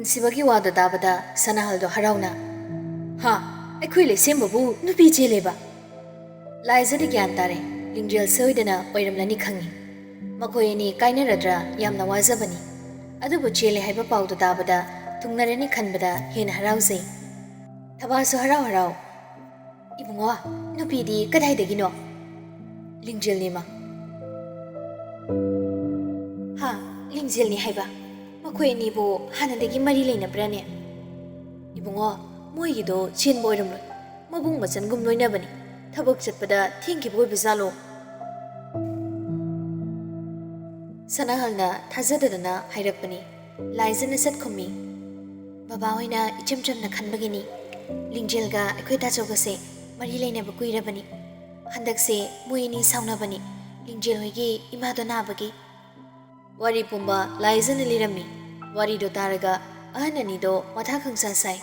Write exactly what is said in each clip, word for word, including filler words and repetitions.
ꯄꯨꯟꯁꯤꯕꯒꯤ ꯋꯥꯗꯣ ꯇꯥꯕꯗ ꯁꯅꯥꯍꯜꯗꯣ ꯍꯔꯥꯎꯅ, "ꯍꯥ, ꯑꯩꯈꯣꯏ ꯂꯩꯁꯦꯝꯕꯕꯨ ꯅꯨꯄꯤ ꯆꯦꯜꯂꯦꯕ?" ꯂꯥꯏꯖꯗꯤ ꯒ꯭ꯌꯥꯟ ꯇꯥꯔꯦ, ꯂꯤꯡꯖꯦꯜ ꯁꯣꯏꯗꯅ ꯑꯣꯏꯔꯝꯂꯅꯤ ꯈꯪꯉꯤ꯫ ꯃꯈꯣꯏ ꯑꯅꯤ ꯀꯥꯏꯅꯔꯗ꯭ꯔꯥ ꯌꯥꯝꯅ ꯋꯥꯖꯕꯅꯤ, ꯑꯗꯨꯕꯨ ꯆꯦꯜꯂꯦ ꯍꯥꯏꯕ ꯄꯥꯎꯗꯣ ꯇꯥꯕꯗ ꯊꯨꯡꯅꯔꯅꯤ ꯈꯟꯕꯗ ꯍꯦꯟꯅ ꯍꯔꯥꯎꯖꯩ꯫ ꯊꯕꯥꯁꯨ ꯍꯔꯥꯎ ꯍꯔꯥꯎ, "ꯏꯕꯨꯡꯉꯣ, ꯅꯨꯄꯤꯗꯤ ꯀꯗꯥꯏꯗꯒꯤꯅꯣ?" "ꯂꯤꯡꯖꯦꯜꯅꯦ, ꯃꯥ꯫" "ꯍꯥ, ꯂꯤꯡꯖꯦꯜꯅꯤ ꯍꯥꯏꯕ? ꯃꯈꯣꯏ ꯑꯅꯤꯕꯨ ꯍꯥꯟꯅꯗꯒꯤ ꯃꯔꯤ ꯂꯩꯅꯕ꯭ꯔꯥꯅꯦ?" "ꯏꯕꯨꯡꯉꯣ, ꯃꯣꯏꯒꯤꯗꯣ ꯆꯦꯟꯕ ꯑꯣꯏꯔꯝꯂꯣꯏ, ꯃꯕꯨꯡ ꯃꯆꯟꯒꯨꯝ ꯂꯣꯏꯅꯕꯅꯤ꯫ ꯊꯕꯛ ꯆꯠꯄꯗ ꯊꯦꯡꯈꯤꯕ ꯑꯣꯏꯕ ꯖꯥꯠꯂꯣ?" ꯁꯅꯥꯍꯜꯅ ꯊꯥꯖꯗꯗꯅ ꯍꯥꯏꯔꯛꯄꯅꯤ꯫ ꯂꯥꯏꯖꯅ ꯁꯠ ꯈꯨꯝꯃꯤ, "ꯕꯕꯥ ꯍꯣꯏꯅ ꯏꯆꯝ ꯆꯝꯅ ꯈꯟꯕꯒꯤꯅꯤ꯫ ꯂꯤꯡꯖꯦꯜꯒ ꯑꯩꯈꯣꯏ ꯇꯥꯆꯧꯒꯁꯦ ꯃꯔꯤ ꯂꯩꯅꯕ ꯀꯨꯏꯔꯕꯅꯤ꯫ ꯍꯟꯗꯛꯁꯦ ꯃꯣꯏ ꯑꯅꯤ ꯁꯥꯎꯅꯕꯅꯤ, ꯂꯤꯡꯖꯦꯜ ꯍꯣꯏꯒꯤ ꯏꯃꯥꯗꯣ ꯅꯥꯕꯒꯤ꯫" ꯋꯥꯔꯤ ꯄꯨꯝꯕ ꯂꯥꯏꯖꯅ ꯂꯤꯔꯝꯃꯤ꯫ ꯋꯥꯔꯤꯗꯣ ꯇꯥꯔꯒ ꯑꯍꯟ ꯑꯅꯤꯗꯣ ꯃꯊꯥ ꯈꯪꯁꯥ ꯁꯥꯏ,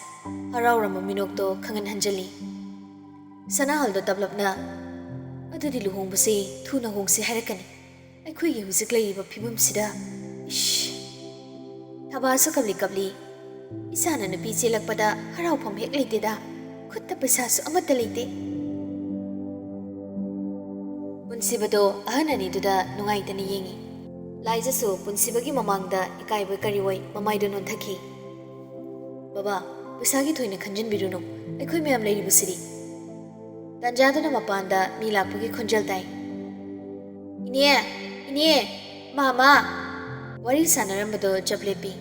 ꯍꯔꯥꯎꯔꯝꯕ ꯃꯤꯅꯣꯛꯇꯣ ꯈꯪꯍꯟ ꯍꯟꯖꯤꯜꯂꯤ꯫ ꯁꯅꯥꯍꯜꯗꯣ ꯇꯞꯂꯞꯅ, "ꯑꯗꯨꯗꯤ ꯂꯨꯍꯣꯡꯕꯁꯤ ꯊꯨꯅ ꯍꯣꯡꯁꯤ ꯍꯥꯏꯔꯛꯀꯅꯤ꯫ ꯑꯩꯈꯣꯏꯒꯤ ꯍꯧꯖꯤꯛ ꯂꯩꯔꯤꯕ ꯐꯤꯕꯝꯁꯤꯗ, ꯏꯁ!" ꯊꯕꯥꯁꯨ ꯀꯞꯂꯤ ꯀꯞꯂꯤ, "ꯏꯆꯥꯅ ꯅꯨꯄꯤ ꯆꯦꯜꯂꯛꯄꯗ ꯍꯔꯥꯎꯐꯝ ꯍꯦꯛ ꯂꯩꯇꯦꯗ, ꯈꯨꯠꯇ ꯄꯩꯁꯥꯁꯨ ꯑꯃꯠꯇ ꯂꯩꯇꯦ꯫" ꯄꯨꯟꯁꯤꯕꯗꯣ ꯑꯍꯟ ꯑꯅꯤꯗꯨꯗ ꯅꯨꯡꯉꯥꯏꯇꯅ ꯌꯦꯡꯉꯤ꯫ ꯂꯥꯏꯖꯁꯨ ꯄꯨꯟꯁꯤꯕꯒꯤ ꯃꯃꯥꯡꯗ ꯏꯀꯥꯏꯕ ꯀꯔꯤ ꯑꯣꯏ ꯃꯃꯥꯏꯗꯣ ꯅꯣꯟꯊꯈꯤ꯫ "ꯕꯕꯥ, ꯄꯩꯁꯥꯒꯤ ꯊꯣꯏꯅ ꯈꯟꯖꯤꯟꯕꯤꯔꯨꯅꯨ, ꯑꯩꯈꯣꯏ ꯃꯌꯥꯝ ꯂꯩꯔꯤꯕꯁꯤꯗꯤ꯫" ꯇꯟꯖꯥꯗꯨꯅ ꯃꯄꯥꯟꯗ ꯃꯤ ꯂꯥꯛꯄꯒꯤ ꯈꯣꯟꯖꯦꯜ ꯇꯥꯏ꯫ "ꯏꯅꯦ! ꯏꯅꯦ! ꯃꯥꯃꯥ!" ꯋꯥꯔꯤ ꯁꯥꯟꯅꯔꯝꯕꯗꯣ ꯆꯞ ꯂꯦꯞꯄꯤ꯫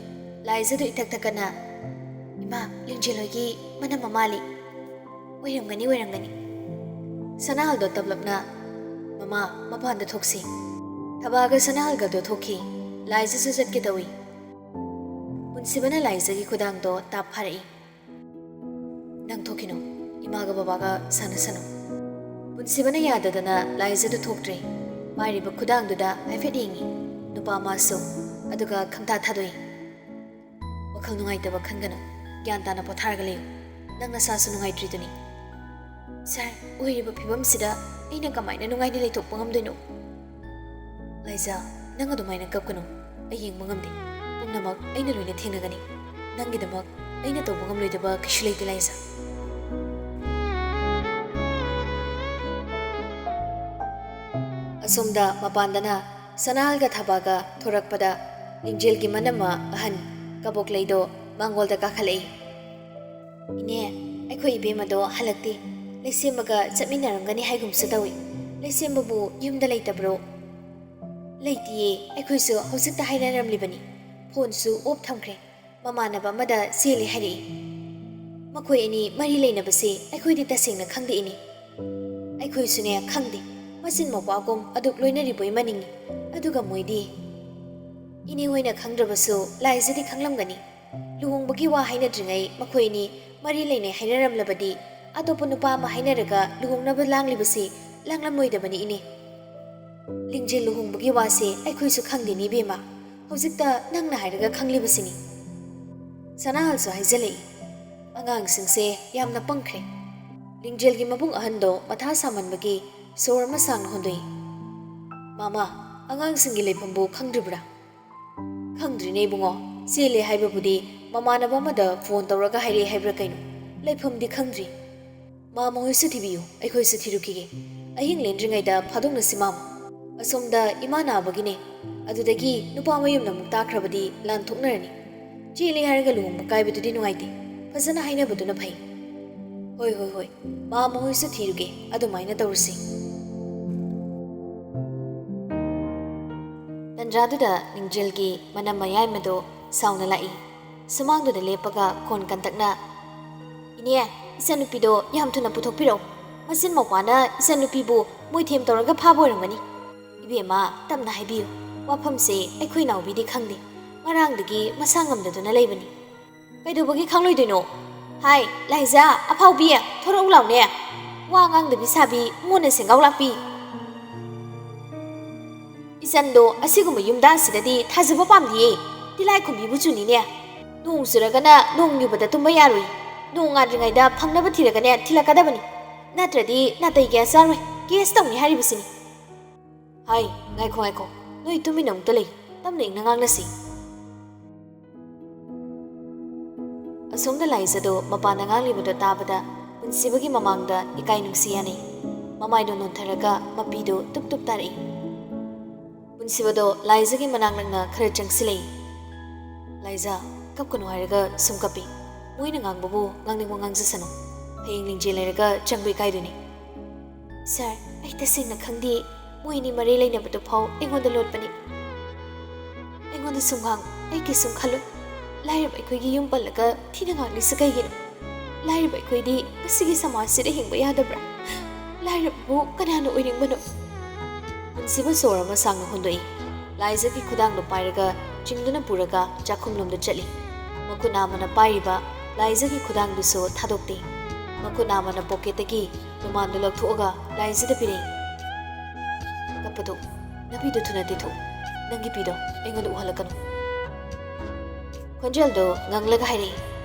ꯂꯥꯏꯖꯗꯨ ꯏꯊꯛ ꯊꯛꯀꯠꯅ, "ꯏꯃꯥ, ꯂꯤꯡꯖꯦꯜ ꯍꯣꯏꯒꯤ ꯃꯅꯝ ꯑꯃ ꯃꯥꯜꯂꯤ꯫ ꯑꯣꯏꯔꯝꯒꯅꯤ, ꯑꯣꯏꯔꯝꯒꯅꯤ꯫" ꯁꯅꯥꯍꯜꯗꯣ ꯇꯞꯂꯞꯅ, "ꯃꯃꯥ, ꯃꯄꯥꯟꯗ ꯊꯣꯛꯁꯤ꯫" ꯊꯕꯥꯒ ꯁꯅꯥꯍꯜꯒꯗꯣ ꯊꯣꯛꯈꯤ꯫ ꯂꯥꯏꯖꯁꯨ ꯆꯠꯀꯦ ꯇꯧꯏ꯫ ꯄꯨꯟꯁꯤꯕꯅ ꯂꯥꯏꯖꯒꯤ ꯈꯨꯗꯥꯡꯗꯣ ꯇꯥꯞ ꯐꯥꯔꯛꯏ꯫ "ꯅꯪ ꯊꯣꯛꯈꯤꯅꯨ, ꯏꯃꯥꯒ ꯕꯕꯥꯒ ꯁꯥꯟꯅꯁꯅꯨ꯫" ꯄꯨꯟꯁꯤꯕꯅ ꯌꯥꯗꯗꯅ ꯂꯥꯏꯖꯗꯨ ꯊꯣꯛꯇ꯭ꯔꯦ꯫ ꯄꯥꯏꯔꯤꯕ ꯈꯨꯗꯥꯡꯗꯨꯗ ꯍꯥꯏꯐꯦꯠ ꯌꯦꯡꯉꯤ꯫ ꯅꯨꯄꯥ ꯃꯥꯁꯨ, ꯑꯗꯨꯒ ꯈꯪꯊꯥ ꯊꯥꯗꯣꯛꯏ꯫ "ꯋꯥꯈꯜ ꯅꯨꯡꯉꯥꯏꯇꯕ ꯈꯟꯒꯅꯨ, ꯒ꯭ꯌꯥꯟ ꯇꯥꯅ ꯄꯣꯊꯥꯔꯒ ꯂꯩꯌꯨ꯫ ꯅꯪ ꯅꯁꯥꯁꯨ ꯅꯨꯡꯉꯥꯏꯇ꯭ꯔꯤꯗꯨꯅꯤ꯫" "ꯁꯥꯔ, ꯑꯣꯏꯔꯤꯕ ꯐꯤꯕꯝꯁꯤꯗ ꯑꯩꯅ ꯀꯃꯥꯏꯅ ꯅꯨꯡꯉꯥꯏꯅ ꯂꯩꯊꯣꯛꯄ ꯉꯝꯗꯣꯏꯅꯣ?" "ꯂꯥꯏꯖꯥ, ꯅꯪ ꯑꯗꯨꯃꯥꯏꯅ ꯀꯞꯀꯅꯨ꯫ ꯑꯩ ꯌꯦꯡꯕ ꯉꯝꯗꯦ꯫ ꯄꯨꯝꯅꯃꯛ ꯑꯩꯅ ꯂꯣꯏꯅ ꯊꯦꯡꯅꯒꯅꯤ꯫ ꯅꯪꯒꯤꯗꯃꯛ ꯑꯩꯅ ꯇꯧꯕ ꯉꯝꯂꯣꯏꯗꯕ ꯀꯩꯁꯨ ꯂꯩꯇꯦ, ꯂꯥꯏꯖꯥ꯫ ꯑꯁꯣꯝꯗ ꯃꯄꯥꯟꯗꯅ ꯁꯅꯥꯍꯜꯒ ꯊꯕꯥꯒ ꯊꯣꯔꯛꯄꯗ ꯂꯤꯡꯖꯦꯜꯒꯤ ꯃꯅꯝꯃ ꯑꯍꯟ ꯀꯕꯣꯛꯂꯩꯗꯣ ꯃꯥꯡꯒꯣꯜꯗ ꯀꯥꯈꯠꯂꯛꯏ꯫ "ꯏꯅꯦ, ꯑꯩꯈꯣꯏ ꯏꯕꯦꯝꯃꯗꯣ ꯍꯜꯂꯛꯇꯦ꯫ ꯂꯩꯁꯦꯝꯕꯒ ꯆꯠꯃꯤꯟꯅꯔꯝꯒꯅꯤ ꯍꯥꯏꯒꯨꯝꯁꯨ ꯇꯧꯏ꯫ ꯂꯩꯁꯦꯝꯕꯕꯨ ꯌꯨꯝꯗ ꯂꯩꯇꯕ꯭ꯔꯣ?" "ꯂꯩꯇꯤꯌꯦ, ꯑꯩꯈꯣꯏꯁꯨ ꯍꯧꯖꯤꯛꯇ ꯍꯥꯏꯅꯔꯝꯂꯤꯕꯅꯤ꯫ ꯐꯣꯟꯁꯨ ꯑꯣꯐ ꯊꯝꯈ꯭ꯔꯦ꯫ ꯃꯃꯥꯟꯅꯕ ꯑꯃꯗ ꯆꯦꯜꯂꯦ ꯍꯥꯏꯔꯛꯏ꯫ ꯃꯈꯣꯏ ꯑꯅꯤ ꯃꯔꯤ ꯂꯩꯅꯕꯁꯦ ꯑꯩꯈꯣꯏꯗꯤ ꯇꯁꯦꯡꯅ ꯈꯪꯗꯦ ꯏꯅꯦ꯫" "ꯑꯩꯈꯣꯏꯁꯨꯅꯦ ꯈꯪꯗꯦ꯫ ꯃꯆꯤꯟ ꯃꯧꯄ꯭ꯋꯥꯒꯨꯝ ꯑꯗꯨꯛ ꯂꯣꯏꯅꯔꯤꯕꯣꯏ ꯃꯅꯤꯡꯉꯤ꯫ ꯑꯗꯨꯒ ꯃꯣꯏꯗꯤ꯫" "ꯏꯅꯦ ꯍꯣꯏꯅ ꯈꯪꯗ꯭ꯔꯕꯁꯨ ꯂꯥꯏꯖꯗꯤ ꯈꯪꯂꯝꯒꯅꯤ꯫ ꯂꯨꯍꯣꯡꯕꯒꯤ ꯋꯥ ꯍꯥꯏꯅꯗ꯭ꯔꯤꯉꯩ ꯃꯈꯣꯏ ꯑꯅꯤ ꯃꯔꯤ ꯂꯩꯅꯩ ꯍꯥꯏꯅꯔꯝꯂꯕꯗꯤ ꯑꯇꯣꯞꯄ ꯅꯨꯄꯥ ꯑꯃ ꯍꯥꯏꯅꯔꯒ ꯂꯨꯍꯣꯡꯅꯕ ꯂꯥꯡꯂꯤꯕꯁꯤ ꯂꯥꯡꯂꯝꯂꯣꯏꯗꯕꯅꯤ ꯏꯅꯦ꯫ ꯂꯤꯡꯖꯦꯜ ꯂꯨꯍꯣꯡꯕꯒꯤ ꯋꯥꯁꯦ ꯑꯩꯈꯣꯏꯁꯨ ꯈꯪꯗꯦꯅꯦ ꯏꯕꯦꯝꯃ꯫ ꯍꯧꯖꯤꯛꯇ ꯅꯪꯅ ꯍꯥꯏꯔꯒ ꯈꯪꯂꯤꯕꯁꯤꯅꯤ꯫" ꯁꯅꯥꯍꯜꯁꯨ ꯍꯥꯏꯖꯤꯜꯂꯛꯏ꯫ ꯑꯉꯥꯡꯁꯤꯡꯁꯦ ꯌꯥꯝꯅ ꯄꯪꯈ꯭ꯔꯦ꯫ ꯂꯤꯡꯖꯦꯜꯒꯤ ꯃꯕꯨꯡ ꯑꯍꯟꯗꯣ ꯃꯊꯥ ꯁꯥꯃꯟꯕꯒꯤ ꯁꯣꯔ ꯑꯃ ꯁꯥꯡꯅ ꯍꯣꯟꯗꯣꯛꯏ꯫ "ꯃꯥꯃ, ꯑꯉꯥꯡꯁꯤꯡꯒꯤ ꯂꯩꯐꯝꯕꯨ ꯈꯪꯗ꯭ꯔꯤꯕ꯭ꯔꯥ?" "ꯈꯪꯗ꯭ꯔꯤꯅꯦ ꯏꯕꯨꯡꯉꯣ꯫ ꯆꯦꯜꯂꯦ ꯍꯥꯏꯕꯕꯨꯗꯤ ꯃꯃꯥꯟꯅꯕ ꯑꯃꯗ ꯐꯣꯟ ꯇꯧꯔꯒ ꯍꯥꯏꯔꯛꯑꯦ ꯍꯥꯏꯕ꯭ꯔꯥ ꯀꯩꯅꯣ꯫ ꯂꯩꯐꯝꯗꯤ ꯈꯪꯗ꯭ꯔꯤ꯫ ꯃꯥꯃ ꯍꯣꯏꯁꯨ ꯊꯤꯕꯤꯌꯨ, ꯑꯩꯈꯣꯏꯁꯨ ꯊꯤꯔꯨꯈꯤꯒꯦ꯫ ꯑꯍꯤꯡ ꯂꯦꯟꯗ꯭ꯔꯤꯉꯩꯗ ꯐꯥꯗꯣꯛꯅꯁꯤ ꯃꯥꯃ꯫ ꯑꯁꯣꯝꯗ ꯏꯃꯥ ꯅꯥꯕꯒꯤꯅꯦ꯫ ꯑꯗꯨꯗꯒꯤ ꯅꯨꯄꯥ ꯃꯌꯨꯝꯅ ꯑꯃꯨꯛ ꯇꯥꯈ꯭ꯔꯕꯗꯤ ꯂꯥꯟ ꯊꯣꯛꯅꯔꯅꯤ꯫ ꯆꯦꯜꯂꯦ ꯍꯥꯏꯔꯒ ꯂꯨꯍꯣꯡꯕ ꯀꯥꯏꯕꯗꯨꯗꯤ ꯅꯨꯡꯉꯥꯏꯇꯦ꯫ ꯐꯖꯅ ꯍꯥꯏꯅꯕꯗꯨꯅ ꯐꯩ꯫" "ꯍꯣꯏ, ꯍꯣꯏ, ꯍꯣꯏ꯫ ꯃꯥꯃ ꯍꯣꯏꯁꯨ ꯊꯤꯔꯨꯒꯦ꯫ ꯑꯗꯨꯃꯥꯏꯅ ꯇꯧꯔꯁꯤ꯫" ꯇꯟꯖꯥꯗꯨꯗ ꯂꯤꯡꯖꯦꯜꯒꯤ ꯃꯅꯝ ꯃꯌꯥꯏꯃꯗꯣ ꯁꯥꯎꯅ ꯂꯥꯛꯏ꯫ ꯁꯨꯃꯥꯡꯗꯨꯗ ꯂꯦꯞꯄꯒ ꯈꯣꯟ ꯀꯟꯇꯛꯅ, "ꯏꯅꯦ, ꯏꯆꯟꯅꯨꯄꯤꯗꯣ ꯌꯥꯝ ꯊꯨꯅ ꯄꯨꯊꯣꯛꯄꯤꯔꯛꯎ꯫ ꯃꯆꯤꯟ ꯃꯧꯄ꯭ꯋꯥꯅ ꯏꯆꯟꯅꯨꯄꯤꯕꯨ ꯃꯣꯏꯊꯦꯝ ꯇꯧꯔꯒ ꯐꯥꯕ ꯑꯣꯏꯔꯝꯒꯅꯤ꯫" "ꯏꯕꯦꯝꯃ, ꯇꯞꯅ ꯍꯥꯏꯕꯤꯌꯨ꯫ ꯋꯥꯐꯝꯁꯦ ꯑꯩꯈꯣꯏ ꯅꯥꯎꯕꯤꯗꯤ ꯈꯪꯗꯦ꯫ ꯉꯔꯥꯡꯗꯒꯤ ꯃꯁꯥ ꯉꯝꯗꯗꯨꯅ ꯂꯩꯕꯅꯤ꯫ ꯀꯩꯗꯧꯕꯒꯤ ꯈꯪꯂꯣꯏꯗꯣꯏꯅꯣ? ꯍꯥꯏ, ꯂꯥꯏꯖꯥ, ꯑꯐꯥꯎꯕꯤ, ꯊꯣꯔꯛꯎ ꯂꯥꯎꯅꯦ꯫ ꯋꯥ ꯉꯥꯡꯗꯕꯤ ꯁꯥꯕꯤ, ꯃꯣꯟꯅ ꯁꯦꯡꯒꯥꯎ ꯂꯥꯛꯄꯤ꯫ ꯏꯆꯟꯗꯣ ꯑꯁꯤꯒꯨꯝꯕ ꯌꯨꯝꯗ ꯑꯁꯤꯗꯗꯤ ꯊꯥꯖꯕ ꯄꯥꯝꯗꯤꯌꯦ꯫ ꯇꯤꯂꯥꯏꯈꯨꯝꯕꯤꯕꯨ ꯆꯨꯅꯤꯅꯦ꯫ ꯅꯣꯡ ꯆꯨꯔꯒꯅ ꯅꯣꯡ ꯌꯨꯕꯗ ꯇꯨꯝꯕ ꯌꯥꯔꯣꯏ꯫ ꯅꯣꯡ ꯉꯥꯟꯗ꯭ꯔꯤꯉꯩꯗ ꯐꯪꯅꯕ ꯊꯤꯔꯒꯅꯦ ꯊꯤꯜꯂꯛꯀꯗꯕꯅꯤ꯫ ꯅꯠꯇ꯭ꯔꯗꯤ ꯅꯥꯇꯩ ꯀꯌꯥ ꯆꯥꯔꯣꯏ꯫ ꯀꯦꯁ ꯇꯧꯅꯤ ꯍꯥꯏꯔꯤꯕꯁꯤꯅꯤ꯫" ꯍꯥꯏ, ꯉꯥꯏꯈꯣ, ꯉꯥꯏꯈꯣ꯫ ꯅꯣꯏ ꯇꯨꯃꯤꯟꯅ ꯑꯃꯨꯛꯇ ꯂꯩ꯫ ꯇꯞꯅ ꯏꯪꯅ ꯉꯥꯡꯅꯁꯤ꯫ ꯑꯁꯣꯝꯗ ꯂꯥꯏꯖꯗꯣ ꯃꯄꯥꯟꯗ ꯉꯥꯡꯂꯤꯕꯗꯣ ꯇꯥꯕꯗ ꯄꯨꯟꯁꯤꯕꯒꯤ ꯃꯃꯥꯡꯗ ꯏꯀꯥꯏ ꯅꯨꯡꯁꯤ ꯌꯥꯅꯩ꯫ ꯃꯃꯥꯏꯗꯣ ꯅꯣꯟꯊꯔꯒ ꯃꯄꯤꯗꯣ ꯇꯨꯞ ꯇꯨꯞ ꯇꯥꯔꯛꯏ꯫ ꯄꯨꯟꯁꯤꯕꯗꯣ ꯂꯥꯏꯖꯒꯤ ꯃꯅꯥꯛ ꯅꯛꯅ ꯈꯔ ꯆꯪꯁꯤꯜꯂꯛꯏ꯫ "ꯂꯥꯏꯖ, ꯀꯞꯀꯅꯨ ꯍꯥꯏꯔꯒ ꯁꯨꯝ ꯀꯞꯄꯤ꯫ ꯃꯣꯏꯅ ꯉꯥꯡꯕꯕꯨ ꯉꯥꯡꯅꯤꯡꯕ ꯉꯥꯡꯖꯁꯅꯨ꯫ ꯍꯌꯦꯡ ꯂꯤꯡꯖꯦꯜ ꯂꯩꯔꯒ ꯆꯪꯕ ꯏꯀꯥꯏꯗꯣꯏꯅꯤ꯫ ꯁꯥꯔ, ꯑꯩ ꯇꯁꯦꯡꯅ ꯈꯪꯗꯦ꯫ ꯃꯣꯏ ꯑꯅꯤ ꯃꯔꯤ ꯂꯩꯅꯕꯗꯨ ꯐꯥꯎ ꯑꯩꯉꯣꯟꯗ ꯂꯣꯠꯄꯅꯤ꯫ ꯑꯩꯉꯣꯟꯗ ꯁꯨꯝ ꯉꯥꯡ, ꯑꯩ ꯀꯩꯁꯨꯝ ꯈꯜꯂꯣꯏ꯫ ꯂꯥꯏꯔꯕ ꯑꯩꯈꯣꯏꯒꯤ ꯌꯨꯝ ꯄꯜꯂꯒ ꯊꯤꯅ ꯉꯥꯡꯂꯤꯁꯤ ꯀꯩꯒꯤꯅꯣ? ꯂꯥꯏꯔꯕ ꯑꯩꯈꯣꯏꯗꯤ ꯃꯁꯤꯒꯤ ꯁꯃꯥꯖꯁꯤꯗ ꯍꯤꯡꯕ ꯌꯥꯗꯕ꯭ꯔꯥ? ꯂꯥꯏꯔꯕꯕꯨ ꯀꯅꯥꯅ ꯑꯣꯏꯅꯤꯡꯕꯅꯣ?" ꯄꯨꯟꯁꯤꯕ ꯁꯣꯔ ꯑꯃ ꯁꯥꯡꯅ ꯍꯣꯟꯗꯣꯛꯏ꯫ ꯂꯥꯏꯖꯒꯤ ꯈꯨꯗꯥꯡꯗꯨ ꯄꯥꯏꯔꯒ ꯆꯤꯡꯗꯨꯅ ꯄꯨꯔꯒ ꯆꯥꯛꯈꯨꯝꯂꯣꯝꯗ ꯆꯠꯂꯤ꯫ ꯃꯈꯨꯠ ꯅꯥꯝꯃꯅ ꯄꯥꯏꯔꯤꯕ ꯂꯥꯏꯖꯒꯤ ꯈꯨꯗꯥꯡꯗꯨꯁꯨ ꯊꯥꯗꯣꯛꯇꯦ꯫ ꯃꯈꯨꯠ ꯅꯥꯝꯃꯅ ꯄꯣꯀꯦꯠꯇꯒꯤ ꯔꯨꯃꯥꯟꯗꯨ ꯂꯧꯊꯣꯛꯑꯒ ꯂꯥꯏꯖꯗ ꯄꯤꯔꯛꯏ꯫ "ꯀꯞꯄꯗꯣ, ꯅꯄꯤꯗꯣ ꯊꯨꯅ ꯇꯩꯊꯣꯛꯎ꯫ ꯅꯪꯒꯤ ꯄꯤꯗꯣ ꯑꯩꯉꯣꯟꯗ ꯎꯍꯜꯂꯛꯀꯅꯨ꯫" ꯈꯣꯟꯖꯦꯜꯗꯣ ꯉꯪꯂꯒ ꯍꯥꯏꯔꯛꯏ꯫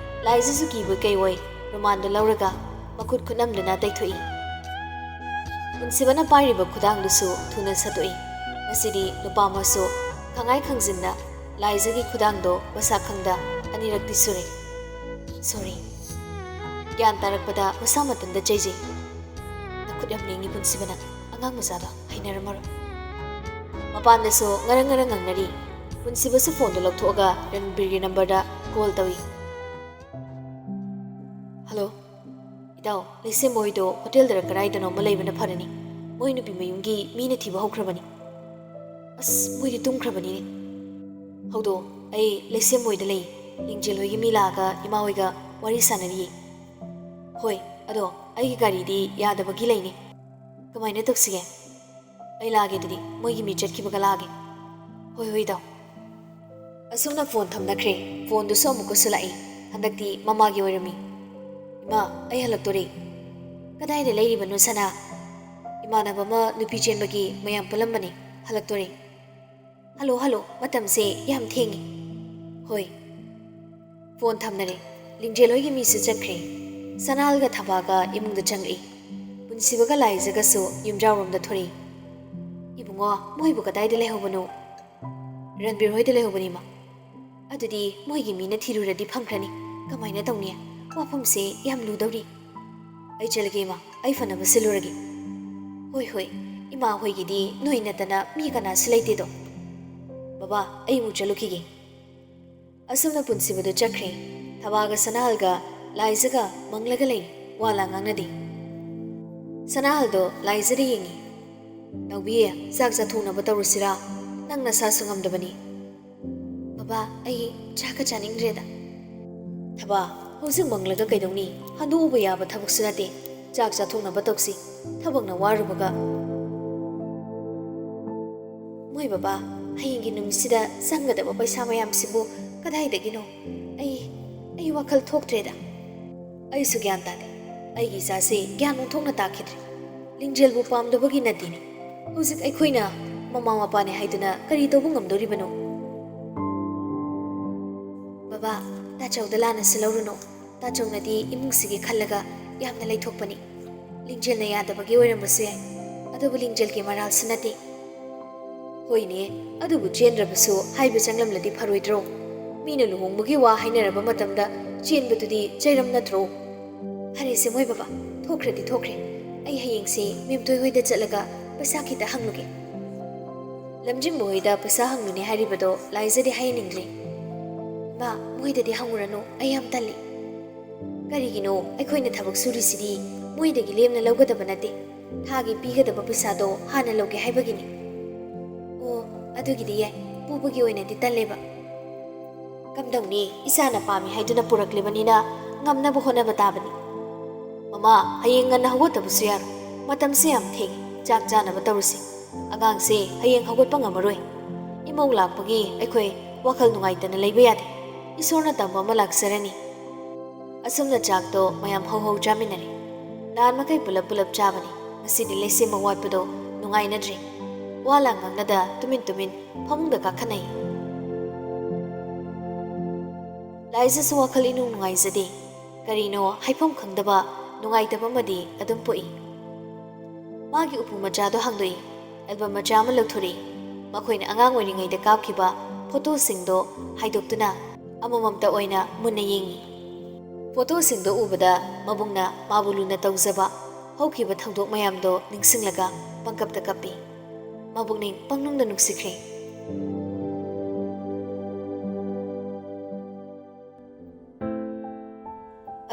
ꯂꯥꯏꯖꯁꯨ ꯀꯤꯕꯣꯏ ꯀꯩꯑꯣꯏ ꯔꯨꯃꯥꯟꯗꯨ ꯂꯧꯔꯒ ꯃꯈꯨꯠ ꯈꯨꯠꯅꯝꯗꯨꯅ ꯇꯩꯊꯣꯛꯏ꯫ ꯄꯨꯟꯁꯤꯕꯅ ꯄꯥꯏꯔꯤꯕ ꯈꯨꯗꯥꯡꯗꯨꯁꯨ ꯊꯨꯅ ꯁꯠꯇꯣꯛꯏ꯫ ꯉꯁꯤꯗꯤ ꯅꯨꯄꯥ ꯑꯃꯁꯨ ꯈꯪꯉꯥꯏ ꯈꯪꯖꯤꯟꯅ ꯂꯥꯏꯖꯒꯤ ꯈꯨꯗꯥꯡꯗꯣ ꯃꯁꯥ ꯈꯪꯗ ꯑꯅꯤꯔꯛꯇꯤ ꯁꯨꯔꯦ꯫ "ꯁꯣꯔꯤ꯫ ꯒ꯭ꯌꯥꯟ ꯇꯥꯔꯛꯄꯗ ꯃꯁꯥ ꯃꯊꯟꯇ ꯆꯩꯖꯩ꯫ ꯅꯈꯨꯠ ꯌꯥꯝ ꯂꯦꯡꯉꯤ ꯄꯨꯟꯁꯤꯕꯅ꯫ ꯑꯉꯥꯡ ꯃꯆꯥꯗꯣ ꯍꯩꯅꯔꯝꯃꯔꯣꯏ꯫" ꯃꯄꯥꯟꯗꯁꯨ ꯉꯔꯪ ꯉꯔꯪ ꯉꯪꯅꯔꯤ꯫ ꯄꯨꯟꯁꯤꯕꯁꯨ ꯐꯣꯟꯗꯨ ꯂꯧꯊꯣꯛꯑꯒ ꯔꯟꯕꯤꯔꯒꯤ ꯅꯝꯕꯔꯗ ꯀꯣꯜ ꯇꯧꯏ꯫ "ꯍꯜꯂꯣ꯫ ꯏꯇꯥꯎ, ꯂꯩꯁꯦꯝꯕ ꯍꯣꯏꯗꯣ ꯍꯣꯇꯦꯜꯗꯔ ꯀꯗꯥꯏꯗꯅꯣ ꯑꯃ ꯂꯩꯕꯅ ꯐꯔꯅꯤ꯫ ꯃꯣꯏ ꯅꯨꯄꯤ ꯃꯌꯨꯝꯒꯤ ꯃꯤꯅ ꯊꯤꯕ ꯍꯧꯈ꯭ꯔꯕꯅꯤ꯫" "ꯑꯁ, ꯃꯣꯏꯗꯤ ꯇꯨꯝꯈ꯭ꯔꯕꯅꯤꯅꯦ꯫" "ꯍꯧꯗꯣ, ꯑꯩ ꯂꯩꯁꯦꯝꯕ ꯍꯣꯏꯗ ꯂꯩ꯫ ꯂꯤꯡꯖꯦꯜ ꯍꯣꯏꯒꯤ ꯃꯤ ꯂꯥꯛꯑꯒ ꯏꯃꯥ ꯍꯣꯏꯒ ꯋꯥꯔꯤ ꯁꯥꯟꯅꯔꯤꯌꯦ꯫" "ꯍꯣꯏ, ꯑꯗꯣ ꯑꯩꯒꯤ ꯒꯥꯔꯤꯗꯤ ꯌꯥꯗꯕꯒꯤ ꯂꯩꯅꯤ꯫ ꯀꯃꯥꯏꯅ ꯇꯧꯁꯤꯒꯦ?" "ꯑꯩ ꯂꯥꯛꯑꯒꯦ ꯑꯗꯨꯗꯤ, ꯃꯣꯏꯒꯤ ꯃꯤ ꯆꯠꯈꯤꯕꯒ ꯂꯥꯛꯑꯒꯦ꯫" "ꯍꯣꯏ, ꯍꯣꯏ, ꯏꯇꯥꯎ꯫" ꯑꯁꯨꯝꯅ ꯐꯣꯟ ꯊꯝꯅꯈ꯭ꯔꯦ꯫ ꯐꯣꯟꯗꯨꯁꯨ ꯑꯃꯨꯛꯀꯁꯨ ꯂꯥꯛꯏ꯫ ꯍꯟꯗꯛꯇꯤ ꯃꯃꯥꯒꯤ ꯑꯣꯏꯔꯝꯃꯤ꯫ "ꯏꯃꯥ, ꯑꯩ ꯍꯜꯂꯛꯇꯣꯔꯦ꯫" "ꯀꯗꯥꯏꯗ ꯂꯩꯔꯤꯕꯅꯣ ꯁꯅꯥ?" "ꯏꯃꯥꯟꯅꯕ ꯑꯃ ꯅꯨꯄꯤ ꯆꯦꯟꯕꯒꯤ ꯃꯌꯥꯝ ꯄꯨꯜꯂꯝꯕꯅꯤ, ꯍꯜꯂꯛꯇꯣꯔꯦ꯫" "ꯍꯜꯂꯣ, ꯍꯜꯂꯣ, ꯃꯇꯝꯁꯦ ꯌꯥꯝ ꯊꯦꯡꯉꯤ꯫" "ꯍꯣꯏ꯫" ꯐꯣꯟ ꯊꯝꯅꯔꯦ꯫ ꯂꯤꯡꯖꯦꯜ ꯍꯣꯏꯒꯤ ꯃꯤꯁꯨ ꯆꯠꯈ꯭ꯔꯦ꯫ ꯁꯅꯥꯜꯒ ꯊꯕꯥꯒ ꯏꯃꯨꯡꯗ ꯆꯪꯂꯛꯏ꯫ ꯄꯨꯟꯁꯤꯕꯒ ꯂꯥꯏꯖꯒꯁꯨ ꯌꯨꯝꯖꯥꯎꯔꯣꯝꯗ ꯊꯣꯔꯛꯏ꯫ "ꯏꯕꯨꯡꯉꯣ, ꯃꯣꯏꯕꯨ ꯀꯗꯥꯏꯗ ꯂꯩꯍꯧꯕꯅꯣ?" "ꯔꯟꯕꯤꯔ ꯍꯣꯏꯗ ꯂꯩꯍꯧꯕꯅꯤ, ꯏꯃꯥ꯫" "ꯑꯗꯨꯗꯤ ꯃꯣꯏꯒꯤ ꯃꯤꯅ ꯊꯤꯔꯨꯔꯗꯤ ꯐꯪꯈ꯭ꯔꯅꯤ꯫" ꯀꯃꯥꯏꯅ ꯇꯧꯅꯤ? ꯋꯥꯐꯝꯁꯦ ꯌꯥꯝ ꯂꯨꯗꯧꯔꯤ꯫ ꯑꯩ ꯆꯠꯂꯒꯦ ꯏꯃꯥ, ꯑꯩ ꯐꯅꯕ ꯁꯤꯜꯂꯨꯔꯒꯦ꯫ ꯍꯣꯏ ꯍꯣꯏ, ꯏꯃꯥ ꯍꯣꯏꯒꯤꯗꯤ ꯅꯣꯏ ꯅꯠꯇꯅ ꯃꯤ ꯀꯅꯥꯁꯨ ꯂꯩꯇꯦꯗꯣ꯫ ꯕꯕꯥ, ꯑꯩ ꯑꯃꯨꯛ ꯆꯠꯂꯨꯈꯤꯒꯦ꯫ ꯑꯁꯨꯝꯅ ꯄꯨꯟꯁꯤꯕꯗꯨ ꯆꯠꯈ꯭ꯔꯦ꯫ ꯊꯕꯥꯒ ꯁꯅꯥꯍꯜꯒ ꯂꯥꯏꯖꯒ ꯃꯪꯂꯒ ꯂꯩ, ꯋꯥ ꯂꯥ ꯉꯥꯡꯅꯗꯦ꯫ ꯁꯅꯥꯍꯜꯗꯣ ꯂꯥꯏꯖꯗ ꯌꯦꯡꯉꯤ꯫ "ꯅꯥꯎꯕꯤ, ꯆꯥꯛ ꯆꯥꯊꯣꯛꯅꯕ ꯇꯧꯔꯨꯁꯤꯔꯥ? ꯅꯪ ꯅꯁꯥꯁꯨ ꯉꯝꯗꯕꯅꯤ꯫" "ꯕꯕꯥ, ꯑꯩ ꯆꯥꯛꯀ ꯆꯥꯅꯤꯡꯗ꯭ꯔꯦꯗ꯫" "ꯊꯕꯥ, ꯍꯧꯖꯤꯛ ꯃꯪꯂꯒ ꯀꯩꯗꯧꯅꯤ? ꯍꯟꯗꯣꯛꯎꯕ ꯌꯥꯕ ꯊꯕꯛꯁꯨ ꯅꯠꯇꯦ꯫ ꯆꯥꯛ ꯆꯥꯊꯣꯛꯅꯕ ꯇꯧꯁꯤ, ꯊꯕꯛꯅ ꯋꯥꯔꯨꯕꯒ꯫" "ꯃꯣꯏ ꯕꯕꯥ, ꯍꯌꯦꯡꯒꯤ ꯅꯨꯃꯤꯠꯁꯤꯗ ꯆꯪꯒꯗꯕ ꯄꯩꯁꯥ ꯃꯌꯥꯝꯁꯤꯕꯨ ꯀꯗꯥꯏꯗꯒꯤꯅꯣ? ꯑꯩ, ꯑꯩ ꯋꯥꯈꯜ ꯊꯣꯛꯇ꯭ꯔꯦꯗ꯫" "ꯑꯩꯁꯨ ꯒ꯭ꯌꯥꯟ ꯇꯥꯗꯦ꯫ ꯑꯩꯒꯤ ꯏꯆꯥꯁꯦ ꯒ꯭ꯌꯥꯟ ꯑꯣꯟꯊꯣꯛꯅ ꯇꯥꯈꯤꯗ꯭ꯔꯦ꯫ ꯂꯤꯡꯖꯦꯜꯕꯨ ꯄꯥꯝꯗꯕꯒꯤ ꯅꯠꯇꯦꯅꯦ꯫ ꯍꯧꯖꯤꯛ ꯑꯩꯈꯣꯏꯅ ꯃꯃꯥ ꯃꯄꯥꯅꯦ ꯍꯥꯏꯗꯨꯅ ꯀꯔꯤ ꯇꯧꯕ ꯉꯝꯗꯣꯔꯤꯕꯅꯣ?" "ꯕꯕꯥ, ꯇꯥꯆꯧꯗ ꯂꯥꯟꯅꯁꯨ ꯂꯧꯔꯨꯅꯨ꯫ ꯇꯥꯆꯧꯅꯗꯤ ꯏꯃꯨꯡꯁꯤꯒꯤ ꯈꯜꯂꯒ ꯌꯥꯝꯅ ꯂꯩꯊꯣꯛꯄꯅꯤ꯫ ꯂꯤꯡꯖꯦꯜꯅ ꯌꯥꯗꯕꯒꯤ ꯑꯣꯏꯔꯝꯕꯁꯨ ꯌꯥꯏ꯫ ꯑꯗꯨꯕꯨ ꯂꯤꯡꯖꯦꯜꯒꯤ ꯃꯔꯥꯜꯁꯨ ꯅꯠꯇꯦ꯫" "ꯍꯣꯏꯅꯦ, ꯑꯗꯨꯕꯨ ꯆꯦꯟꯗ꯭ꯔꯕꯁꯨ ꯍꯥꯏꯕ ꯆꯪꯂꯝꯂꯗꯤ ꯐꯔꯣꯏꯗ꯭ꯔꯣ? ꯃꯤꯅ ꯂꯨꯍꯣꯡꯕꯒꯤ ꯋꯥ ꯍꯥꯏꯅꯔꯕ ꯃꯇꯝꯗ ꯆꯦꯟꯕꯗꯨꯗꯤ ꯆꯩꯔꯝ ꯅꯠꯇ꯭ꯔꯣ?" "ꯐꯔꯦꯁꯦ ꯃꯣꯏ ꯕꯕꯥ, ꯊꯣꯛꯈ꯭ꯔꯗꯤ ꯊꯣꯛꯈ꯭ꯔꯦ꯫ ꯑꯩ ꯍꯌꯦꯡꯁꯦ ꯃꯦꯝꯊꯣꯏ ꯍꯣꯏꯗ ꯆꯠꯂꯒ ꯄꯩꯁꯥ ꯈꯤꯇ ꯍꯪꯂꯨꯒꯦ꯫" ꯂꯝꯖꯤꯡꯕ ꯍꯣꯏꯗ ꯄꯩꯁꯥ ꯍꯪꯂꯨꯅꯦ ꯍꯥꯏꯔꯤꯕꯗꯣ ꯂꯥꯏꯖꯗꯤ ꯍꯥꯏꯍꯟꯅꯤꯡꯗ꯭ꯔꯦ꯫ "ꯏꯃꯥ, ꯃꯣꯏꯗꯗꯤ ꯍꯪꯉꯨꯔꯅꯨ, ꯑꯩ ꯌꯥꯝ ꯇꯜꯂꯤ꯫" "ꯀꯔꯤꯒꯤꯅꯣ? ꯑꯩꯈꯣꯏꯅ ꯊꯕꯛ ꯁꯨꯔꯤꯁꯤꯗꯤ ꯃꯣꯏꯗꯒꯤ ꯂꯦꯝꯅ ꯂꯧꯒꯗꯕ ꯅꯠꯇꯦ꯫ ꯊꯥꯒꯤ ꯄꯤꯒꯗꯕ ꯄꯩꯁꯥꯗꯣ ꯍꯥꯟꯅ ꯂꯧꯒꯦ ꯍꯥꯏꯕꯒꯤꯅꯤ꯫" "ꯑꯣ, ꯑꯗꯨꯒꯤꯗꯤ ꯌꯥꯏ, ꯄꯨꯕꯒꯤ ꯑꯣꯏꯅꯗꯤ ꯇꯜꯂꯦꯕ꯫" "ꯀꯝꯗꯧꯅꯤ? ꯏꯆꯥꯅ ꯄꯥꯝꯃꯤ ꯍꯥꯏꯗꯨꯅ ꯄꯨꯔꯛꯂꯤꯕꯅꯤꯅ ꯉꯝꯅꯕ ꯍꯣꯠꯅꯕ ꯇꯥꯕꯅꯤ꯫" "ꯃꯃꯥ, ꯍꯌꯦꯡ ꯉꯟꯅ ꯍꯧꯒꯠꯇꯕꯁꯨ ꯌꯥꯔꯣꯏ꯫ ꯃꯇꯝꯁꯦ ꯌꯥꯝ ꯊꯦꯡꯉꯤ꯫ ꯆꯥꯛ ꯆꯥꯅꯕ ꯇꯧꯔꯁꯤ꯫ ꯑꯉꯥꯡꯁꯦ ꯍꯌꯦꯡ ꯍꯧꯒꯠꯄ ꯉꯝꯃꯔꯣꯏ꯫ ꯏꯃꯧ ꯂꯥꯛꯄꯒꯤ ꯑꯩꯈꯣꯏ ꯋꯥꯈꯜ ꯅꯨꯡꯉꯥꯏꯇꯅ ꯂꯩꯕ ꯌꯥꯗꯦ꯫ ꯏꯁꯣꯔꯅ ꯇꯝꯕ ꯑꯃ ꯂꯥꯛꯆꯔꯅꯤ꯫" ꯑꯁꯨꯝꯅ ꯆꯥꯛꯇꯣ ꯃꯌꯥꯝ ꯍꯧ ꯍꯧ ꯆꯥꯃꯤꯟꯅꯔꯦ꯫ ꯅꯍꯥꯟ ꯃꯈꯩ ꯄꯨꯂꯞ ꯄꯨꯂꯞ ꯆꯥꯕꯅꯤ꯫ ꯉꯁꯤꯗꯤ ꯂꯩꯁꯦꯝꯕ ꯋꯥꯠꯄꯗꯣ ꯅꯨꯡꯉꯥꯏꯅꯗ꯭ꯔꯦ꯫ ꯋꯥ ꯂꯥꯡ ꯉꯥꯡꯅꯗ ꯇꯨꯃꯤꯟ ꯇꯨꯃꯤꯟ ꯐꯃꯨꯡꯗ ꯀꯥꯈꯠꯅꯩ꯫ ꯂꯥꯏꯖꯁꯨ ꯋꯥꯈꯜ ꯏꯅꯨꯡ ꯅꯨꯡꯉꯥꯏꯖꯗꯦ꯫ ꯀꯔꯤꯅꯣ ꯍꯥꯏꯐꯝ ꯈꯪꯗꯕ ꯅꯨꯡꯉꯥꯏꯇꯕ ꯑꯃꯗꯤ ꯑꯗꯨꯝ ꯄꯣꯛꯏ꯫ ꯃꯥꯒꯤ ꯎꯄꯨ ꯃꯆꯥꯗꯣ ꯍꯥꯡꯗꯣꯛꯏ꯫ ꯑꯦꯜꯕꯝ ꯃꯆꯥ ꯑꯃ ꯂꯧꯊꯣꯔꯛꯏ꯫ ꯃꯈꯣꯏꯅ ꯑꯉꯥꯡ ꯑꯣꯏꯔꯤꯉꯩꯗ ꯀꯥꯞꯈꯤꯕ ꯐꯣꯇꯣꯁꯤꯡꯗꯣ ꯍꯥꯏꯗꯣꯛꯇꯨꯅ ꯑꯃꯃꯝꯇ ꯑꯣꯏꯅ ꯃꯨꯟꯅ ꯌꯦꯡꯉꯤ꯫ ꯐꯣꯇꯣꯁꯤꯡꯗꯣ ꯎꯕꯗ ꯃꯕꯨꯡꯅ ꯃꯥꯕꯨ ꯂꯨꯅ ꯇꯧꯖꯕ, ꯍꯧꯈꯤꯕ ꯊꯧꯗꯣꯛ ꯃꯌꯥꯝꯗꯣ ꯅꯤꯡꯁꯤꯡꯂꯒ ꯄꯪꯀꯞꯇ ꯀꯞꯄꯤ꯫ ꯃꯕꯨꯛꯅꯤꯡ ꯄꯪꯅꯨꯡꯗ ꯅꯨꯡꯁꯤꯈ꯭ꯔꯦ꯫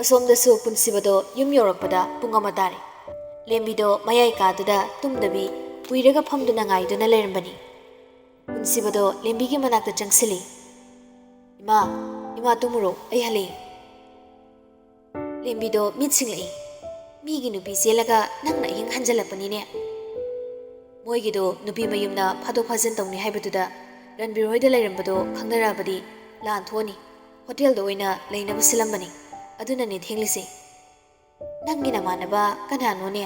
ꯑꯁꯣꯝꯗꯁꯨ ꯄꯨꯟꯁꯤꯕꯗꯣ ꯌꯨꯝ ꯌꯧꯔꯛꯄꯗ ꯄꯨꯡ ꯑꯃ ꯇꯥꯔꯦ꯫ ꯂꯦꯝꯕꯤꯗꯣ ꯃꯌꯥꯏ ꯀꯥꯗꯨꯗ ꯇꯨꯝꯗꯕꯤ ꯎꯏꯔꯒ ꯐꯝꯗꯨꯅ ꯉꯥꯏꯗꯨꯅ ꯂꯩꯔꯝꯕꯅꯤ꯫ ꯄꯨꯟꯁꯤꯕꯗꯣ ꯂꯦꯝꯕꯤꯒꯤ ꯃꯅꯥꯛꯇ ꯆꯪꯁꯤꯜꯂꯤ꯫ "ꯏꯃꯥ, ꯏꯃꯥ, ꯇꯨꯝꯃꯨꯔꯣ, ꯑꯩ ꯍꯜꯂꯛꯏ꯫" ꯂꯦꯝꯕꯤꯗꯣ ꯃꯤꯠ ꯁꯤꯡꯂꯛꯏ꯫ "ꯃꯤꯒꯤ ꯅꯨꯄꯤ ꯆꯦꯜꯂꯒ ꯅꯪꯅ ꯑꯍꯤꯡ ꯍꯟꯖꯜꯂꯛꯄꯅꯤꯅꯦ꯫" ꯃꯣꯏꯒꯤꯗꯣ ꯅꯨꯄꯤ ꯃꯌꯨꯝꯅ ꯐꯥꯗꯣꯛ ꯐꯥꯖꯤꯟ ꯇꯧꯅꯤ ꯍꯥꯏꯕꯗꯨꯗ ꯔꯟꯕꯤꯔ ꯍꯣꯏꯗ ꯂꯩꯔꯝꯕꯗꯣ ꯈꯪꯅꯔꯛꯑꯕꯗꯤ ꯂꯥꯟ ꯊꯣꯛꯑꯅꯤ꯫ ꯍꯣꯇꯦꯜꯗ ꯑꯣꯏꯅ ꯂꯩꯅꯕ ꯁꯤꯜꯂꯝꯕꯅꯤ, ꯑꯗꯨꯅꯅꯦ ꯊꯦꯡꯂꯤꯁꯦ꯫ "ꯅꯪꯒꯤ ꯅꯃꯥꯟꯅꯕ ꯀꯅꯥꯅꯣꯅꯦ?"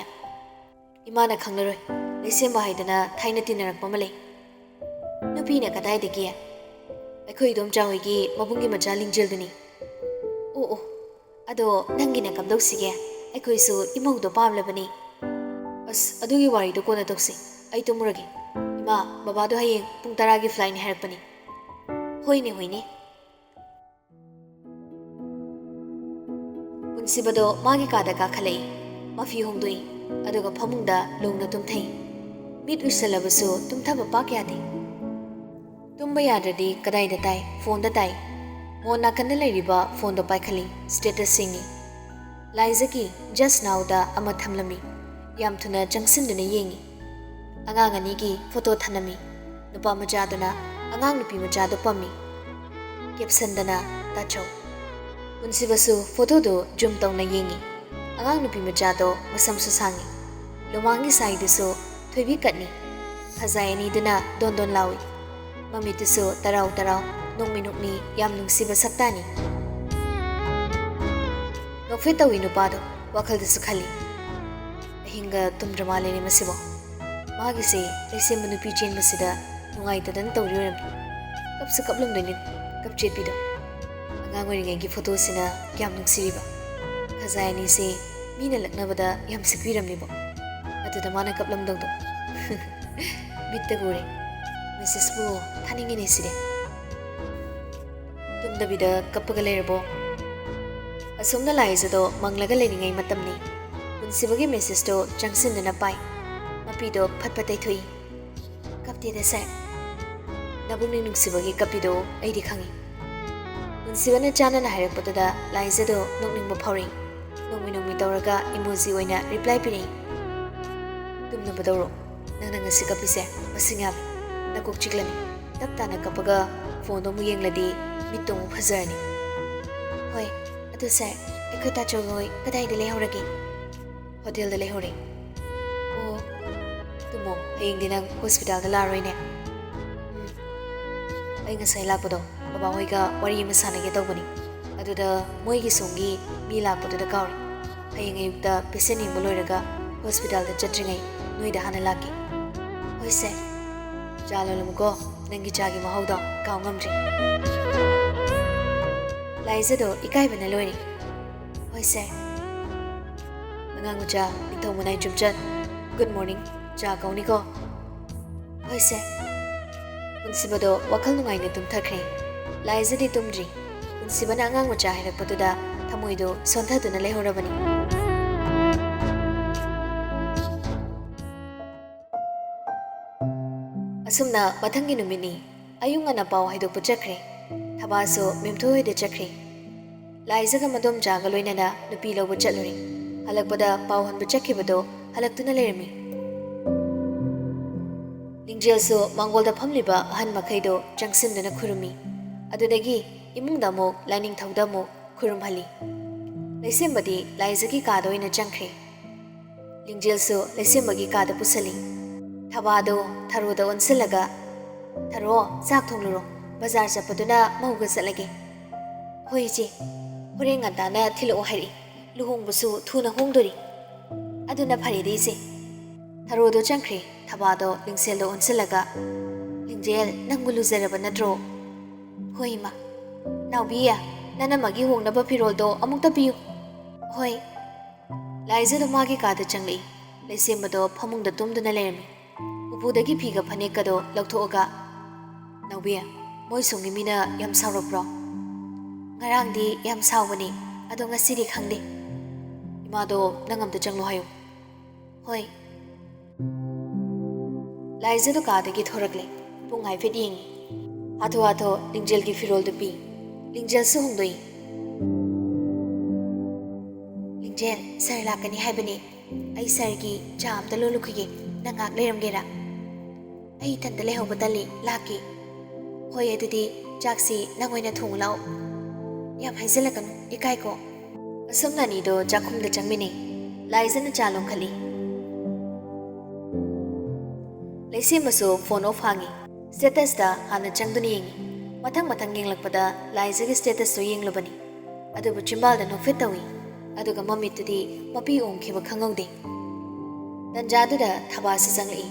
"ꯏꯃꯥꯅ ꯈꯪꯂꯔꯣꯏ, ꯂꯩꯁꯦꯝꯕ ꯍꯥꯏꯗꯅ ꯊꯥꯏꯅ ꯇꯤꯟꯅꯔꯛꯄ ꯑꯃ ꯂꯩ꯫" "ꯅꯨꯄꯤꯅ ꯀꯗꯥꯏꯗꯒꯤ?" "ꯑꯩꯈꯣꯏ ꯏꯗꯣꯝꯆꯥ ꯍꯣꯏꯒꯤ ꯃꯕꯨꯡꯒꯤ ꯃꯆꯥ ꯂꯤꯡꯖꯦꯜꯗꯨꯅꯤ꯫" "ꯑꯣ ꯑꯣ, ꯑꯗꯣ ꯅꯪꯒꯤꯅ ꯀꯝꯗꯧꯁꯤꯒꯦ? ꯑꯩꯈꯣꯏꯁꯨ ꯏꯃꯧꯗꯣ ꯄꯥꯝꯂꯕꯅꯤ꯫" "ꯑꯁ, ꯑꯗꯨꯒꯤ ꯋꯥꯔꯤꯗꯣ ꯀꯣꯟꯅ ꯇꯧꯁꯤ, ꯑꯩ ꯇꯨꯝꯃꯨꯔꯒꯦ꯫ ꯏꯃꯥ, ꯕꯕꯥꯗꯣ ꯍꯌꯦꯡ ꯄꯨꯡ ꯇꯔꯥꯒꯤ ꯐ꯭ꯂꯥꯏꯠꯅꯤ ꯍꯥꯏꯔꯛꯄꯅꯤ꯫" "ꯍꯣꯏꯅꯦ, ꯍꯣꯏꯅꯦ꯫" ꯄꯨꯟꯁꯤꯕꯗꯣ ꯃꯥꯒꯤ ꯀꯥꯗ ꯀꯥꯈꯠꯂꯛꯏ꯫ ꯃꯐꯤ ꯍꯣꯡꯗꯣꯛꯏ, ꯑꯗꯨꯒ ꯐꯃꯨꯡꯗ ꯂꯣꯡꯅ ꯇꯨꯝꯊꯩ꯫ ꯃꯤꯠ ꯎꯏꯁꯜꯂꯕꯁꯨ ꯇꯨꯝꯊꯕ ꯄꯥꯛ ꯌꯥꯗꯦ꯫ ꯇꯨꯝꯕ ꯌꯥꯗ꯭ꯔꯗꯤ ꯀꯗꯥꯏꯗ ꯇꯥꯏ? ꯐꯣꯟꯗ ꯇꯥꯏ꯫ ꯃꯣꯟ ꯅꯥꯀꯟꯗ ꯂꯩꯔꯤꯕ ꯐꯣꯟꯗꯣ ꯄꯥꯏꯈꯠꯂꯤ, ꯁ꯭ꯇꯦꯇꯁ ꯌꯦꯡꯉꯤ꯫ ꯂꯥꯏꯖꯒꯤ just nowꯗ ꯑꯃ ꯊꯝꯂꯝꯃꯤ꯫ ꯌꯥꯝ ꯊꯨꯅ ꯆꯪꯁꯤꯟꯗꯨꯅ ꯌꯦꯡꯉꯤ꯫ ꯑꯉꯥꯡ ꯑꯅꯤꯒꯤ ꯐꯣꯇꯣ ꯊꯅꯝꯃꯤ꯫ ꯅꯨꯄꯥ ꯃꯆꯥꯗꯨꯅ ꯑꯉꯥꯡ ꯅꯨꯄꯤ ꯃꯆꯥꯗꯨ ꯄꯝꯃꯤ꯫ ꯀꯦꯞꯁꯟꯗꯅ "ꯇꯥꯆꯧ"꯫ ꯄꯨꯟꯁꯤꯕꯁꯨ ꯐꯣꯇꯣꯗꯨ ꯖꯨꯝ ꯇꯧꯅ ꯌꯦꯡꯉꯤ꯫ ꯑꯉꯥꯡ ꯅꯨꯄꯤ ꯃꯆꯥꯗꯣ ꯃꯁꯝꯁꯨ ꯁꯥꯡꯉꯤ꯫ ꯂꯨꯃꯥꯡꯒꯤ ꯁꯥꯏꯗꯨꯁꯨ ꯊꯣꯏꯕꯤ ꯀꯠꯅꯤ꯫ ꯈꯖꯥꯏ ꯑꯅꯤꯗꯨꯅ ꯗꯣꯟ ꯗꯣꯟ ꯂꯥꯎꯏ꯫ ꯃꯃꯤꯠꯇꯨꯁꯨ ꯇꯔꯥꯎ ꯇꯔꯥꯎ, ꯅꯣꯛꯃꯤ ꯅꯣꯛꯃꯤ, ꯌꯥꯝ ꯅꯨꯡꯁꯤꯕ ꯁꯛꯇꯥꯅꯤ꯫ ꯅꯣꯛꯐꯦꯠ ꯇꯧꯏ ꯅꯨꯄꯥꯗꯣ, ꯋꯥꯈꯜꯗꯁꯨ ꯈꯜꯂꯤ꯫ "ꯑꯍꯤꯡꯒ ꯇꯨꯝꯗ꯭ꯔ ꯃꯥꯜꯂꯦꯅꯦ ꯃꯁꯤꯕꯣ꯫ ꯃꯥꯒꯤꯁꯦ ꯂꯩꯁꯦꯝꯕ ꯅꯨꯄꯤ ꯆꯦꯟꯕꯁꯤꯗ ꯅꯨꯡꯉꯥꯏꯇꯗꯅ ꯇꯧꯔꯤ ꯑꯣꯏꯔꯝꯅꯤ꯫ ꯀꯞꯁꯨ ꯀꯞꯂꯝꯗꯣꯏꯅꯤ, ꯀꯞꯆꯦꯠꯄꯤꯗꯣ꯫ ꯑꯉꯥꯡ ꯑꯣꯏꯔꯤꯉꯩꯒꯤ ꯐꯣꯇꯣꯁꯤꯅ ꯀꯌꯥꯝ ꯅꯨꯡꯁꯤꯔꯤꯕ꯫ ꯈꯖꯥꯏ ꯑꯅꯤꯁꯦ ꯃꯤꯅ ꯂꯛꯅꯕꯗ ꯌꯥꯝ ꯁꯤꯛꯄꯤꯔꯝꯅꯤꯕꯣ꯫ ꯑꯗꯨꯗ ꯃꯥꯅ ꯀꯞꯂꯝꯗꯧꯗꯣ꯫ ꯃꯤꯠꯇ ꯎꯔꯦ꯫ ꯃꯤꯁꯦꯁꯄꯨ ꯊꯥꯅꯤꯡꯉꯤꯅꯦ ꯁꯤꯗꯤ꯫ ꯇꯨꯝꯗꯕꯤꯗ ꯀꯞꯄꯒ ꯂꯩꯔꯕꯣ?" ꯑꯁꯨꯝꯅ ꯂꯥꯏꯖꯗꯣ ꯃꯪꯂꯒ ꯂꯩꯔꯤꯉꯩ ꯃꯇꯝꯅꯤ꯫ ꯄꯨꯟꯁꯤꯕꯒꯤ ꯃꯦꯁꯦꯖꯇꯣ ꯆꯪꯁꯤꯟꯗꯨꯅ ꯄꯥꯏ꯫ ꯃꯄꯤꯗꯣ ꯐꯠ ꯐꯠ ꯇꯩꯊꯣꯛꯏ꯫ "ꯀꯞꯇꯦꯗ ꯁꯦ꯫ ꯅꯕꯨꯛꯅꯤꯡ ꯅꯨꯡꯁꯤꯕꯒꯤ ꯀꯞꯄꯤꯗꯣ ꯑꯩꯗꯤ ꯈꯪꯏ꯫" ꯄꯨꯟꯁꯤꯕꯅ ꯆꯥꯟꯅꯅ ꯍꯥꯏꯔꯛꯄꯗꯨꯗ ꯂꯥꯏꯖꯗꯣ ꯅꯣꯛꯅꯤꯡꯕ ꯐꯥꯎꯔꯛꯏ꯫ ꯅꯣꯡꯃꯤ ꯅꯣꯡꯃꯤ ꯇꯧꯔꯒ ꯏꯃꯣꯖꯤ ꯑꯣꯏꯅ ꯔꯤꯄ꯭ꯂꯥꯏ ꯄꯤꯔꯛꯏ꯫ "ꯇꯨꯝꯅꯕ ꯇꯧꯔꯣ꯫ ꯅꯪꯅ ꯉꯁꯤ ꯀꯞꯄꯤꯁꯦ ꯃꯁꯤꯡ ꯌꯥꯝꯃꯤ꯫ ꯅꯀꯣꯛ ꯆꯤꯛꯂꯅꯤ꯫ ꯇꯞ ꯇꯥꯅ ꯀꯞꯄꯒ ꯐꯣꯟꯗꯣ ꯑꯃꯨꯛ ꯌꯦꯡꯂꯗꯤ ꯃꯤꯠꯇꯣ ꯑꯃꯨꯛ ꯐꯖꯔꯅꯤ꯫" "ꯍꯣꯏ, ꯑꯗꯨ ꯁꯦ, ꯑꯩꯈꯣꯏ ꯇꯥꯆꯧ ꯍꯣꯏ ꯀꯗꯥꯏꯗ ꯂꯩꯍꯧꯔꯒꯦ?" "ꯍꯣꯇꯦꯜꯗ ꯂꯩꯍꯧꯔꯦ꯫" "ꯑꯣ, ꯇꯨꯝꯃꯣ, ꯍꯌꯦꯡꯗꯤ ꯅꯪ ꯍꯣꯁꯄꯤꯇꯥꯜꯗ ꯂꯥꯛꯑꯔꯣꯏꯅꯦ꯫" "ꯎꯝ, ꯑꯩ ꯉꯁꯥꯏ ꯂꯥꯛꯄꯗꯣ ꯕꯕꯥ ꯍꯣꯏꯒ ꯋꯥꯔꯤ ꯑꯃ ꯁꯥꯟꯅꯒꯦ ꯇꯧꯕꯅꯤ꯫ ꯑꯗꯨꯗ ꯃꯣꯏꯒꯤ ꯁꯣꯝꯒꯤ ꯃꯤ ꯂꯥꯛꯄꯗꯨꯗ ꯀꯥꯎꯔꯦ꯫ ꯍꯌꯦꯡ ꯑꯌꯨꯛꯇ ꯄꯦꯁꯦꯟ ꯌꯦꯡꯕ ꯂꯣꯏꯔꯒ ꯍꯣꯁꯄꯤꯇꯥꯜꯗ ꯆꯠꯇ꯭ꯔꯤꯉꯩ ꯅꯣꯏꯗ ꯍꯥꯟꯅ ꯂꯥꯛꯀꯦ꯫" "ꯍꯣꯏ ꯁꯦ꯫" "ꯆꯥ ꯂꯣꯜꯂꯝꯃꯨꯀꯣ, ꯅꯪꯒꯤ ꯆꯥꯒꯤ ꯃꯍꯥꯎꯗꯣ ꯀꯥꯎ ꯉꯝꯗ꯭ꯔꯦ꯫" ꯂꯥꯏꯖꯗꯣ ꯏꯀꯥꯏꯕꯅ ꯂꯣꯏꯔꯦ꯫ "ꯍꯣꯏ ꯁꯦ꯫" "ꯑꯉꯥꯡ ꯃꯆꯥ, ꯅꯤꯡꯊꯧ ꯃꯅꯥꯏ ꯆꯨꯝꯆꯠ, ꯒꯨꯗ ꯃꯣꯔꯅꯤꯡ, ꯆꯥ ꯀꯧꯅꯤꯀꯣ꯫" "ꯍꯣꯏ ꯁꯦ꯫" ꯄꯨꯟꯁꯤꯕꯗꯣ ꯋꯥꯈꯜ ꯅꯨꯡꯉꯥꯏꯅ ꯇꯨꯝꯊꯈ꯭ꯔꯦ꯫ ꯂꯥꯏꯖꯗꯤ ꯇꯨꯝꯗ꯭ꯔꯤ꯫ ꯄꯨꯟꯁꯤꯕꯅ ꯑꯉꯥꯡ ꯃꯆꯥ ꯍꯥꯏꯔꯛꯄꯗꯨꯗ ꯊꯃꯣꯏꯗꯣ ꯁꯣꯟꯊꯗꯨꯅ ꯂꯩꯍꯧꯔꯕꯅꯤ꯫ ꯑꯁꯨꯝꯅ ꯃꯊꯪꯒꯤ ꯅꯨꯃꯤꯠꯅꯤ꯫ ꯑꯌꯨꯛ ꯉꯟꯅ ꯄꯥꯎ ꯍꯥꯏꯗꯣꯛꯄ ꯆꯠꯈ꯭ꯔꯦ꯫ ꯊꯕꯥꯁꯨ ꯃꯦꯝꯊꯣꯏ ꯍꯣꯏꯗ ꯆꯠꯈ꯭ꯔꯦ꯫ ꯂꯥꯏꯖꯒ ꯃꯗꯣꯝꯆꯥꯒ ꯂꯣꯏꯅꯅ ꯅꯨꯄꯤ ꯂꯧꯕ ꯆꯠꯂꯨꯔꯦ꯫ ꯍꯜꯂꯛꯄꯗ ꯄꯥꯎ ꯍꯟꯕ ꯆꯠꯈꯤꯕꯗꯣ ꯍꯜꯂꯛꯇꯨꯅ ꯂꯩꯔꯝꯃꯤ꯫ ꯂꯤꯡꯖꯦꯜꯁꯨ ꯃꯥꯡꯒꯣꯜꯗ ꯐꯝꯂꯤꯕ ꯑꯍꯟ ꯃꯈꯩꯗꯣ ꯆꯪꯁꯤꯟꯗꯨꯅ ꯈꯨꯔꯨꯝꯃꯤ꯫ ꯑꯗꯨꯗꯒꯤ ꯏꯃꯨꯡꯗ ꯑꯃꯨꯛ, ꯂꯥꯏꯅꯤꯡꯊꯧꯗ ꯑꯃꯨꯛ ꯈꯨꯔꯨꯝꯍꯜꯂꯤ꯫ ꯂꯩꯁꯦꯝꯕꯗꯤ ꯂꯥꯏꯖꯒꯤ ꯀꯥꯗ ꯑꯣꯏꯅ ꯆꯪꯈ꯭ꯔꯦ꯫ ꯂꯤꯡꯖꯦꯜꯁꯨ ꯂꯩꯁꯦꯝꯕꯒꯤ ꯀꯥꯗ ꯄꯨꯁꯜꯂꯤ꯫ ꯊꯕꯥꯗꯣ ꯊꯔꯣꯗ ꯑꯣꯟꯁꯤꯜꯂꯒ, "ꯊꯔꯣ, ꯆꯥꯛ ꯊꯣꯡꯂꯨꯔꯣ, ꯕꯖꯥꯔ ꯆꯠꯄꯗꯨꯅ ꯃꯧꯒ ꯆꯠꯂꯒꯦ꯫" "ꯍꯣꯏ ꯏꯆꯦ, ꯍꯣꯔꯦꯟ ꯉꯟꯇꯥꯅ ꯊꯤꯜꯂꯛꯑꯣ ꯍꯥꯏꯔꯛꯏ꯫ ꯂꯨꯍꯣꯡꯕꯁꯨ ꯊꯨꯅ ꯍꯣꯡꯗꯣꯔꯤ꯫" "ꯑꯗꯨꯅ ꯐꯔꯦꯗ ꯏꯆꯦ꯫" ꯊꯔꯣꯗꯣ ꯆꯪꯈ꯭ꯔꯦ꯫ ꯊꯕꯥꯗꯣ ꯂꯤꯡꯖꯦꯜꯗ ꯑꯣꯟꯁꯤꯜꯂꯒ, "ꯂꯤꯡꯖꯦꯜ, ꯅꯪꯕꯨ ꯂꯨꯖꯔꯕ ꯅꯠꯇ꯭ꯔꯣ?" "ꯍꯣꯏ ꯏꯃꯥ꯫" "ꯅꯥꯎꯕꯤ, ꯅꯅꯝꯃꯒꯤ ꯍꯣꯡꯅꯕ ꯐꯤꯔꯣꯜꯗꯣ ꯑꯃꯨꯛꯇ ꯄꯤꯌꯨ꯫" "ꯍꯣꯏ꯫" ꯂꯥꯏꯖꯗꯣ ꯃꯥꯒꯤ ꯀꯥꯗ ꯆꯪꯂꯛꯏ꯫ ꯂꯩꯁꯦꯝꯕꯗꯣ ꯐꯃꯨꯡꯗ ꯇꯨꯝꯗꯨꯅ ꯂꯩꯔꯝꯃꯤ꯫ ꯎꯄꯨꯗꯒꯤ ꯐꯤꯒ ꯐꯅꯦꯛꯀꯗꯣ ꯂꯧꯊꯣꯛꯑꯒ, "ꯅꯥꯎꯕꯤ, ꯃꯣꯏ ꯁꯣꯝꯒꯤ ꯃꯤꯅ ꯌꯥꯝ ꯁꯥꯎꯔꯛꯄ꯭ꯔꯣ?" "ꯉꯔꯥꯡꯗꯤ ꯌꯥꯝ ꯁꯥꯎꯕꯅꯤ, ꯑꯗꯣ ꯉꯁꯤꯗꯤ ꯈꯪꯗꯦ꯫ ꯏꯃꯥꯗꯣ ꯅꯪ ꯑꯝꯇ ꯆꯪꯂꯣ ꯍꯥꯏꯌꯨ꯫ ꯍꯣꯏ꯫ ꯂꯥꯏꯖꯗꯣ ꯀꯥꯗꯒꯤ ꯊꯣꯔꯛꯂꯦ꯫ ꯄꯨꯡ ꯍꯥꯏꯐꯦꯠ ꯌꯦꯡꯉꯤ꯫ ꯍꯥꯊꯨ ꯍꯥꯊꯨ ꯂꯤꯡꯖꯦꯜꯒꯤ ꯐꯤꯔꯣꯜꯗꯨ ꯄꯤ꯫ ꯂꯤꯡꯖꯦꯜꯁꯨ ꯍꯣꯡꯗꯣꯛꯏ꯫ "ꯂꯤꯡꯖꯦꯜ, ꯁꯥꯔ ꯂꯥꯛꯀꯅꯤ ꯍꯥꯏꯕꯅꯤ꯫ ꯑꯩ ꯁꯥꯔꯒꯤ ꯆꯥ ꯑꯝꯇ ꯂꯣꯜꯂꯨꯈꯤꯒꯦ꯫ ꯅꯪ ꯉꯥꯏꯍꯥꯛ ꯂꯩꯔꯝꯒꯦꯔꯥ?" "ꯑꯩ ꯏꯊꯟꯇ ꯂꯩꯍꯧꯕ ꯇꯜꯂꯤ, ꯂꯥꯛꯀꯦ꯫" "ꯍꯣꯏ, ꯑꯗꯨꯗꯤ ꯆꯥꯛꯁꯤ ꯅꯪ ꯑꯣꯏꯅ ꯊꯣꯡꯉꯨ ꯂꯥꯛꯑꯣ꯫" "ꯌꯥꯝ ꯍꯥꯏꯖꯤꯜꯂꯛꯀꯅꯨ, ꯏꯀꯥꯏꯀꯣ꯫" ꯑꯁꯨꯝꯅ ꯑꯅꯤꯗꯣ ꯆꯥꯛꯈꯨꯝꯗ ꯆꯪꯃꯤꯟꯅꯩ꯫ ꯂꯥꯏꯖꯅ ꯆꯥ ꯂꯣꯟꯈꯠꯂꯤ꯫ ꯂꯩꯁꯦꯝꯕꯁꯨ ꯐꯣꯟ ꯑꯣꯐ ꯍꯥꯡꯉꯤ꯫ ꯁ꯭ꯇꯦꯇꯁꯇ ꯍꯥꯟꯅ ꯆꯪꯗꯨꯅ ꯌꯦꯡꯉꯤ꯫ ꯃꯊꯪ ꯃꯊꯪ ꯌꯦꯡꯂꯛꯄꯗ ꯂꯥꯏꯖꯒꯤ ꯁ꯭ꯇꯦꯇꯁꯇꯨ ꯌꯦꯡꯂꯨꯕꯅꯤ꯫ ꯑꯗꯨꯕꯨ ꯆꯤꯝꯕꯥꯜꯗ ꯅꯣꯛꯐꯦꯠ ꯇꯧꯏ꯫ ꯑꯗꯨꯒ ꯃꯃꯤꯠꯇꯨꯗꯤ ꯃꯄꯤ ꯑꯣꯟꯈꯤꯕ ꯈꯪꯍꯧꯗꯦ꯫ ꯇꯟꯖꯥꯗꯨꯗ ꯊꯕꯥꯁꯨ ꯆꯪꯂꯛꯏ꯫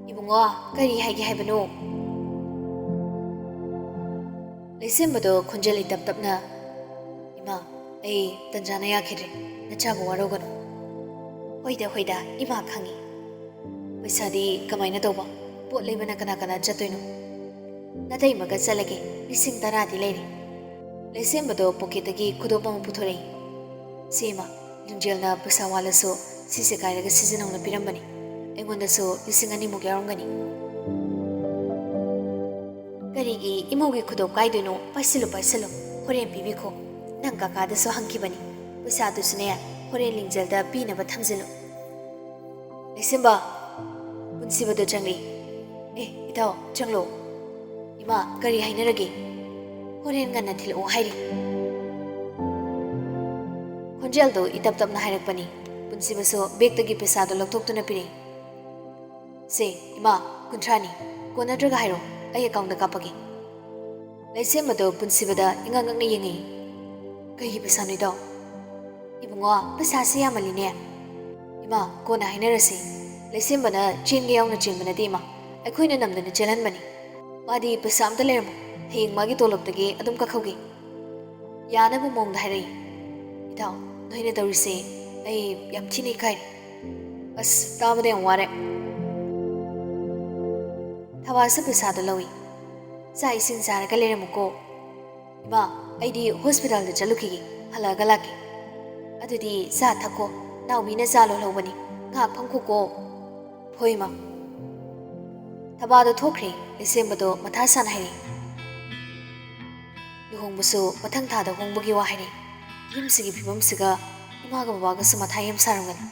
"ꯏꯕꯨꯡꯉꯣ, ꯀꯔꯤ ꯍꯥꯏꯒꯦ ꯍꯥꯏꯕꯅꯣ?" ꯂꯩꯁꯦꯝꯕꯗꯣ ꯈꯣꯟꯖꯦꯜ ꯏꯇꯞ ꯇꯞꯅ, "ꯏꯃꯥ, ꯑꯩ ꯇꯟꯖꯥꯅ ꯌꯥꯈꯤꯗ꯭ꯔꯦ꯫ ꯅꯆꯥꯕꯨ ꯋꯥꯔꯧꯒꯅꯨ꯫" "ꯍꯣꯏꯗ, ꯍꯣꯏꯗ, ꯏꯃꯥ ꯈꯪꯉꯤ꯫ ꯄꯩꯁꯥꯗꯤ ꯀꯃꯥꯏꯅ ꯇꯧꯕ? ꯄꯣꯠ ꯂꯩꯕꯅ ꯀꯅꯥ ꯀꯅꯥ ꯆꯠꯇꯣꯏꯅꯣ? ꯅꯇꯩꯃꯒ ꯆꯠꯂꯒꯦ, ꯂꯤꯁꯤꯡ ꯇꯔꯥꯗꯤ ꯂꯩꯔꯦ꯫" ꯂꯩꯁꯦꯝꯕꯗꯣ ꯄꯣꯀꯦꯠꯇꯒꯤ ꯈꯨꯗꯣꯞ ꯑꯃ ꯄꯨꯊꯣꯔꯛꯏ꯫ "ꯁꯤ ꯏꯃꯥ, ꯂꯤꯡꯖꯦꯜꯅ ꯄꯩꯁꯥ ꯋꯥꯠꯂꯁꯨ ꯁꯤꯁꯦ ꯀꯥꯏꯔꯒ ꯁꯤꯖꯤꯟꯅꯧꯅ ꯄꯤꯔꯝꯕꯅꯤ꯫ ꯑꯩꯉꯣꯟꯗꯁꯨ ꯂꯤꯁꯤꯡ ꯑꯅꯤꯃꯨꯛ ꯌꯥꯎꯔꯝꯒꯅꯤ꯫" "ꯀꯔꯤꯒꯤ ꯏꯃꯧꯒꯤ ꯈꯨꯗꯣꯞ ꯀꯥꯏꯗꯣꯏꯅꯣ? ꯄꯥꯏꯁꯤꯜꯂꯨ, ꯄꯥꯏꯁꯤꯜꯂꯨ꯫ ꯍꯣꯔꯦꯟ ꯄꯤꯕꯤꯈꯣ꯫ ꯅꯪ ꯀꯀꯥꯗꯁꯨ ꯍꯪꯈꯤꯕꯅꯤ꯫ ꯄꯩꯁꯥꯗꯨꯁꯨꯅꯦ, ꯍꯣꯔꯦꯟ ꯂꯤꯡꯖꯦꯜꯗ ꯄꯤꯅꯕ ꯊꯝꯖꯤꯜꯂꯨ꯫" ꯂꯩꯁꯦꯝꯕ, ꯄꯨꯟꯁꯤꯕꯗꯣ ꯆꯪꯂꯛꯏ꯫ "ꯑꯦ, ꯏꯇꯥꯎ, ꯆꯪꯂꯣ꯫" "ꯏꯃꯥ, ꯀꯔꯤ ꯍꯥꯏꯅꯔꯒꯦ?" "ꯍꯣꯔꯦꯟ ꯉꯟꯅ ꯊꯤꯜꯂꯛꯑꯣ ꯍꯥꯏꯔꯤ꯫" ꯈꯣꯟꯖꯦꯜꯗꯣ ꯏꯇꯞ ꯇꯞꯅ ꯍꯥꯏꯔꯛꯄꯅꯤ꯫ ꯄꯨꯟꯁꯤꯕꯁꯨ ꯕꯦꯛꯇꯒꯤ ꯄꯩꯁꯥꯗꯣ ꯂꯧꯊꯣꯛꯇꯨꯅ ꯄꯤꯔꯛꯏ꯫ "ꯁꯦ, ꯏꯃꯥ, ꯀꯨꯟꯊ꯭ꯔꯥꯅꯤ꯫ ꯀꯣꯟꯅꯗ꯭ꯔꯒ ꯍꯥꯏꯔꯣ, ꯑꯩ ꯑꯦꯀꯥꯎꯟꯗ ꯀꯥꯞꯄꯒꯦ꯫" ꯂꯩꯁꯦꯝꯕꯗꯣ ꯄꯨꯟꯁꯤꯕꯗ ꯏꯉꯛ ꯉꯛꯅ ꯌꯦꯡꯉꯤ꯫ "ꯀꯩꯒꯤ ꯄꯩꯁꯥꯅꯣ, ꯏꯇꯥꯎ?" "ꯏꯕꯨꯡꯉꯣ, ꯄꯩꯁꯥꯁꯤ ꯌꯥꯝꯃꯜꯂꯤꯅꯦ꯫" "ꯏꯃꯥ, ꯀꯣꯟꯅ ꯍꯥꯏꯅꯔꯁꯤ꯫ ꯂꯩꯁꯦꯝꯕꯅ ꯆꯦꯟꯒꯦ ꯌꯥꯎꯅ ꯆꯦꯟꯕ ꯅꯠꯇꯦ, ꯏꯃꯥ꯫ ꯑꯩꯈꯣꯏꯅ ꯅꯝꯗꯅ ꯆꯦꯜꯍꯟꯕꯅꯤ꯫ ꯃꯥꯗꯤ ꯄꯩꯁꯥ ꯑꯝꯇ ꯂꯩꯔꯝꯃꯣ꯫ ꯍꯌꯦꯡ ꯃꯥꯒꯤ ꯇꯣꯂꯣꯞꯇꯒꯤ ꯑꯗꯨꯝ ꯀꯛꯍꯧꯒꯦ꯫" ꯌꯥꯅꯕ ꯃꯑꯣꯡꯗ ꯍꯥꯏꯔꯛꯏ꯫ "ꯏꯇꯥꯎ, ꯅꯣꯏꯅ ꯇꯧꯔꯤꯁꯦ ꯑꯩ ꯌꯥꯝ ꯊꯤꯅ ꯏꯀꯥꯏꯔꯦ꯫ ꯑꯁ, ꯇꯥꯕꯗ ꯌꯥꯝ ꯋꯥꯔꯦ꯫" ꯊꯕꯥꯁꯨ ꯄꯩꯁꯥꯗꯣ ꯂꯧꯏ꯫ "ꯆꯥꯛ ꯏꯁꯤꯡ ꯆꯥꯔꯒ ꯂꯩꯔꯝꯃꯨꯀꯣ꯫" "ꯏꯃꯥ, ꯑꯩꯗꯤ ꯍꯣꯁꯄꯤꯇꯥꯜꯗ ꯆꯠꯂꯨꯈꯤꯒꯦ꯫ ꯍꯜꯂꯛꯑꯒ ꯂꯥꯛꯀꯦ꯫ ꯑꯗꯨꯗꯤ ꯆꯥ ꯊꯛꯀꯣ꯫ ꯅꯥꯎꯕꯤꯅ ꯆꯥ ꯂꯣꯜꯍꯧꯕꯅꯤ꯫ ꯉꯥꯏꯍꯥꯛ ꯐꯝꯈꯣꯀꯣ꯫ ꯍꯣꯏ, ꯏꯃꯥ꯫ ꯊꯕꯥꯗꯣ ꯊꯣꯛꯈ꯭ꯔꯦ꯫ ꯂꯩꯁꯦꯝꯕꯗꯣ ꯃꯊꯥ ꯁꯥꯅ ꯍꯥꯏꯔꯛꯏ꯫ ꯂꯨꯍꯣꯡꯕꯁꯨ ꯃꯊꯪ ꯊꯥꯗ ꯍꯣꯡꯕꯒꯤ ꯋꯥ ꯍꯥꯏꯔꯛꯏ꯫ ꯌꯨꯝꯁꯤꯒꯤ ꯐꯤꯕꯝꯁꯤꯒ ꯏꯃꯥꯒ ꯕꯕꯥꯒꯁꯨ ꯃꯊꯥ ꯌꯥꯝ ꯁꯥꯔꯝꯒꯅꯤ꯫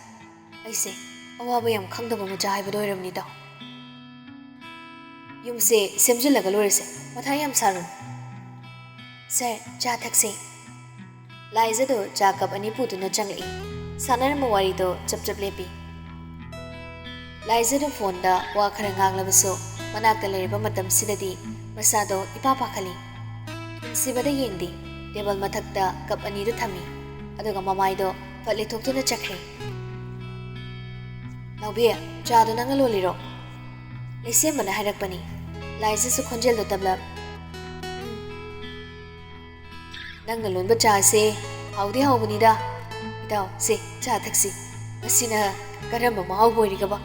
ꯑꯩꯁꯦ ꯑꯋꯥꯕ ꯌꯥꯝ ꯈꯪꯗꯕ ꯃꯆꯥ ꯍꯥꯏꯕꯗꯣ ꯑꯣꯏꯔꯝꯅꯤꯗ꯫ ꯌꯨꯝꯁꯦ ꯁꯦꯝꯖꯤꯜꯂꯒ ꯂꯣꯏꯔꯦꯁꯦ, ꯃꯊꯥ ꯌꯥꯝ ꯁꯥꯔꯨꯅꯨ꯫ ꯁꯥꯔ, ꯆꯥ ꯊꯛꯁꯦ꯫ ꯂꯥꯏꯖꯗꯣ ꯆꯥ ꯀꯞ ꯑꯅꯤ ꯄꯨꯗꯨꯅ ꯆꯪꯂꯛꯏ꯫ ꯁꯥꯟꯅꯔꯝꯕ ꯋꯥꯔꯤꯗꯣ ꯆꯞ ꯆꯞ ꯂꯦꯞꯄꯤ꯫ ꯂꯥꯏꯖꯗꯣ ꯐꯣꯟꯗ ꯋꯥ ꯈꯔ ꯉꯥꯡꯂꯕꯁꯨ ꯃꯅꯥꯛꯇ ꯂꯩꯔꯕ ꯃꯇꯝꯁꯤꯗꯗꯤ ꯃꯁꯥꯗꯣ ꯏꯄꯥ ꯄꯥꯈꯠꯂꯤ꯫ ꯄꯨꯟꯁꯤꯕꯗ ꯌꯦꯡꯗꯦ꯫ ꯇꯦꯕꯜ ꯃꯊꯛꯇ ꯀꯞ ꯑꯅꯤꯗꯨ ꯊꯝꯃꯤ꯫ ꯑꯗꯨꯒ ꯃꯃꯥꯏꯗꯣ ꯐꯠ ꯂꯩꯊꯣꯛꯇꯨꯅ ꯆꯠꯈ꯭ꯔꯦ꯫ "ꯅꯥꯎꯕꯤ, ꯆꯥꯗꯣ ꯅꯪꯅ ꯂꯣꯜꯂꯤꯔꯣ?" ꯂꯩꯁꯦꯝꯕꯅ ꯍꯥꯏꯔꯛꯄꯅꯤ꯫ ꯂꯥꯏꯖꯁꯨ ꯈꯣꯟꯖꯦꯜꯗꯣ ꯇꯞꯂꯞ, "ꯎꯝ, ꯅꯪꯅ ꯂꯣꯟꯕ ꯆꯥꯁꯦ ꯍꯥꯎꯗꯤ ꯍꯥꯎꯕꯅꯤꯗ꯫ ꯏꯇꯥꯎ, ꯁꯦ, ꯆꯥ ꯊꯛꯁꯤ꯫ ꯉꯁꯤꯅ ꯀꯔꯝꯕ ꯃꯍꯥꯎꯕꯨ ꯑꯣꯏꯔꯤꯒꯕ?"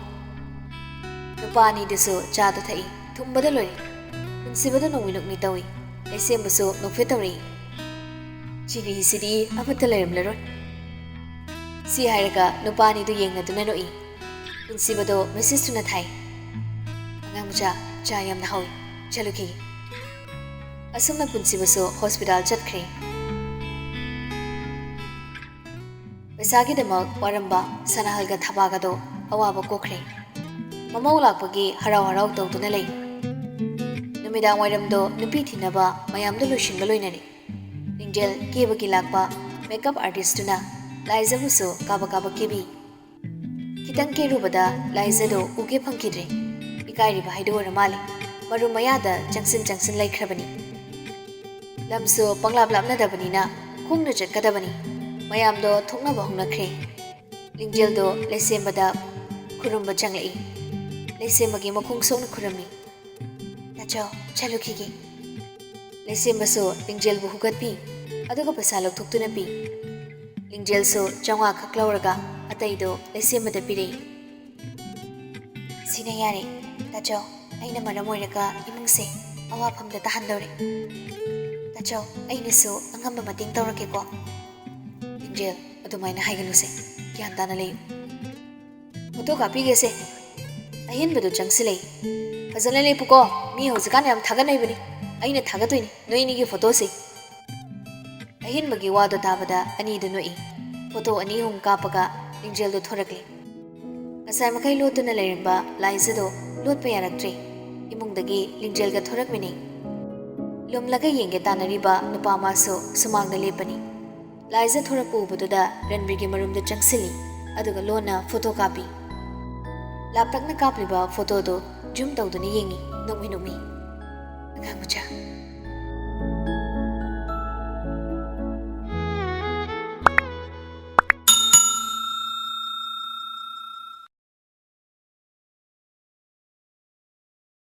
ꯅꯨꯄꯥ ꯑꯅꯤꯗꯨꯁꯨ ꯆꯥꯗꯣ ꯊꯛꯏ꯫ ꯊꯨꯝꯕꯗ ꯂꯣꯏꯔꯦ꯫ ꯄꯨꯟꯁꯤꯕꯗ ꯅꯣꯡꯃꯤ ꯅꯣꯛꯃꯤ ꯇꯧꯏ꯫ ꯂꯩꯁꯦꯝꯕꯁꯨ ꯅꯣꯛꯐꯦꯠ ꯇꯧꯔꯛꯏ꯫ "ꯆꯤꯅꯤꯁꯤꯗꯤ ꯑꯃꯠꯇ ꯂꯩꯔꯝꯂꯔꯣꯏ"꯫ ꯁꯤ ꯍꯥꯏꯔꯒ ꯅꯨꯄꯥ ꯑꯅꯤꯗꯨ ꯌꯦꯡꯅꯗꯨꯅ ꯅꯣꯛꯏ꯫ ꯄꯨꯟꯁꯤꯕꯗꯣ ꯃꯦꯁꯦꯖ ꯊꯨꯅ ꯊꯥꯏ꯫ "ꯑꯉꯥꯡ ꯃꯆꯥ, ꯆꯥ ꯌꯥꯝꯅ ꯍꯥꯎꯏ꯫ ꯆꯠꯂꯨꯈꯤꯒꯦ"꯫ ꯑꯁꯨꯝꯅ ꯄꯨꯟꯁꯤꯕꯁꯨ ꯍꯣꯁꯄꯤꯇꯥꯜ ꯆꯠꯈ꯭ꯔꯦ꯫ ꯄꯩꯁꯥꯒꯤꯗꯃꯛ ꯋꯥꯔꯝꯕ ꯁꯅꯥꯍꯜꯒ ꯊꯕꯥꯒꯗꯣ ꯑꯋꯥꯕ ꯀꯣꯛꯈ꯭ꯔꯦ꯫ ꯃꯃꯧ ꯂꯥꯛꯄꯒꯤ ꯍꯔꯥꯎ ꯍꯔꯥꯎ ꯇꯧꯗꯨꯅ ꯂꯩ꯫ ꯅꯨꯃꯤꯗꯥꯡ ꯋꯥꯏꯔꯝꯗꯣ ꯅꯨꯄꯤ ꯊꯤꯅꯕ ꯃꯌꯥꯝꯗꯣ ꯂꯣꯏꯁꯤꯟꯕ ꯂꯣꯏꯅꯔꯦ꯫ ꯂꯤꯡꯖꯦꯜ ꯀꯦꯕꯒꯤ ꯂꯥꯛꯄ ꯃꯦꯀꯞ ꯑꯥꯔꯇꯤꯁꯇꯨꯅ ꯂꯥꯏꯖꯕꯨꯁꯨ ꯀꯥꯕꯛ ꯀꯥꯕꯛ ꯀꯦꯕꯤ꯫ ꯈꯤꯇꯪ ꯀꯦꯔꯨꯕꯗ ꯂꯥꯏꯖꯗꯣ ꯎꯒꯦ ꯐꯪꯈꯤꯗ꯭ꯔꯦ꯫ ꯏꯀꯥꯏꯔꯤꯕ ꯍꯥꯏꯗꯨ ꯑꯣꯏꯔ ꯃꯥꯜꯂꯦ꯫ ꯃꯔꯨꯝ ꯃꯌꯥꯗ ꯆꯪꯁꯤꯟ ꯆꯪꯁꯤꯟ ꯂꯩꯈ꯭ꯔꯕꯅꯤ꯫ ꯂꯝꯁꯨ ꯄꯪꯂꯥꯞ ꯂꯥꯞꯅꯗꯕꯅꯤꯅ ꯈꯣꯡꯅ ꯆꯠꯀꯗꯕꯅꯤ꯫ ꯃꯌꯥꯝꯗꯣ ꯊꯣꯛꯅꯕ ꯍꯧꯅꯈ꯭ꯔꯦ꯫ ꯂꯤꯡꯖꯦꯜꯗꯣ ꯂꯩꯁꯦꯝꯕꯗ ꯈꯨꯔꯨꯝꯕ ꯆꯪꯂꯛꯏ꯫ ꯂꯩꯁꯦꯝꯕꯒꯤ ꯃꯈꯣꯡ ꯁꯣꯛꯅ ꯈꯨꯔꯨꯝꯃꯤ꯫ "ꯇꯥꯆꯧ, ꯆꯠꯂꯨꯈꯤꯒꯦ"꯫ ꯂꯩꯁꯦꯝꯕꯁꯨ ꯂꯤꯡꯖꯦꯜꯕꯨ ꯍꯨꯒꯠꯄꯤ, ꯑꯗꯨꯒ ꯄꯩꯁꯥ ꯂꯧꯊꯣꯛꯇꯨꯅ ꯄꯤ꯫ ꯂꯤꯡꯖꯦꯜꯁꯨ ꯆꯥꯝꯃꯉꯥ ꯈꯛ ꯂꯧꯔꯒ ꯑꯇꯩꯗꯣ ꯂꯩꯁꯦꯝꯕꯗ ꯄꯤꯔꯛꯏ꯫ "ꯁꯤꯅ ꯌꯥꯔꯦ꯫ ꯇꯥꯆꯧ, ꯑꯩꯅ ꯃꯔꯝ ꯑꯣꯏꯔꯒ ꯏꯃꯨꯡꯁꯦ ꯑꯋꯥꯐꯝꯗ ꯇꯥꯍꯟꯗꯧꯔꯦ꯫ ꯇꯥꯆꯧ, ꯑꯩꯅꯁꯨ ꯑꯉꯝꯕ ꯃꯇꯦꯡ ꯇꯧꯔꯛꯀꯦꯀꯣ"꯫ "ꯖꯦꯜ, ꯑꯗꯨꯃꯥꯏꯅ ꯍꯥꯏꯒꯅꯨꯁꯦ, ꯒ꯭ꯌꯥꯟ ꯇꯥꯅ ꯂꯩꯌꯨ꯫ ꯐꯣꯇꯣ ꯀꯥꯞꯄꯤꯒꯦꯁꯦ꯫ ꯑꯍꯦꯟꯕꯗꯨ ꯆꯪꯁꯤꯜꯂꯛꯏ꯫ ꯐꯖꯅ ꯂꯦꯞꯄꯨꯀꯣ, ꯃꯤ ꯍꯧꯖꯤꯛꯀꯥꯟ ꯌꯥꯝ ꯊꯥꯒꯠꯅꯩꯕꯅꯤ꯫ ꯑꯩꯅ ꯊꯥꯒꯠꯇꯣꯏꯅꯤ ꯅꯣꯏ ꯑꯅꯤꯒꯤ ꯐꯣꯇꯣꯁꯦ꯫" ꯑꯍꯦꯟꯕꯒꯤ ꯋꯥꯗꯣ ꯇꯥꯕꯗ ꯑꯅꯤꯗꯨ ꯅꯣꯛꯏ꯫ ꯐꯣꯇꯣ ꯑꯅꯤ ꯑꯍꯨꯝ ꯀꯥꯞꯄꯒ ꯂꯤꯡꯖꯦꯜꯗꯨ ꯊꯣꯔꯛꯂꯤ꯫ ꯉꯁꯥꯏ ꯃꯈꯩ ꯂꯣꯠꯇꯨꯅ ꯂꯩꯔꯝꯕ ꯂꯥꯏꯖꯗꯣ ꯂꯣꯠꯄ ꯌꯥꯔꯛꯇ꯭ꯔꯦ꯫ ꯏꯃꯨꯡꯗꯒꯤ ꯂꯤꯡꯖꯦꯜꯒ ꯊꯣꯔꯛꯃꯤꯅꯤ꯫ ꯂꯨꯝꯂꯒ ꯌꯦꯡꯒꯦ ꯇꯥꯟꯅꯔꯤꯕ ꯅꯨꯄꯥ ꯑꯃꯁꯨ ꯁꯨꯃꯥꯡꯗ ꯂꯦꯞꯄꯅꯤ꯫ ꯂꯥꯏꯖ ꯊꯣꯔꯛꯄ ꯎꯕꯗꯨꯗ ꯔꯟꯕꯤꯔꯒꯤ ꯃꯔꯨꯝꯗ ꯆꯪꯁꯤꯜꯂꯤ, ꯑꯗꯨꯒ ꯂꯣꯟꯅ ꯐꯣꯇꯣ ꯀꯥꯞꯄꯤ꯫ ꯂꯥꯞꯇꯛꯅ ꯀꯥꯞꯂꯤꯕ ꯐꯣꯇꯣꯗꯨ ꯖꯨꯝ ꯇꯧꯗꯨꯅ ꯌꯦꯡꯉꯤ, ꯅꯣꯛꯃꯤ ꯅꯣꯛꯃꯤ꯫ "ꯑꯉꯥꯡ ꯃꯆꯥ,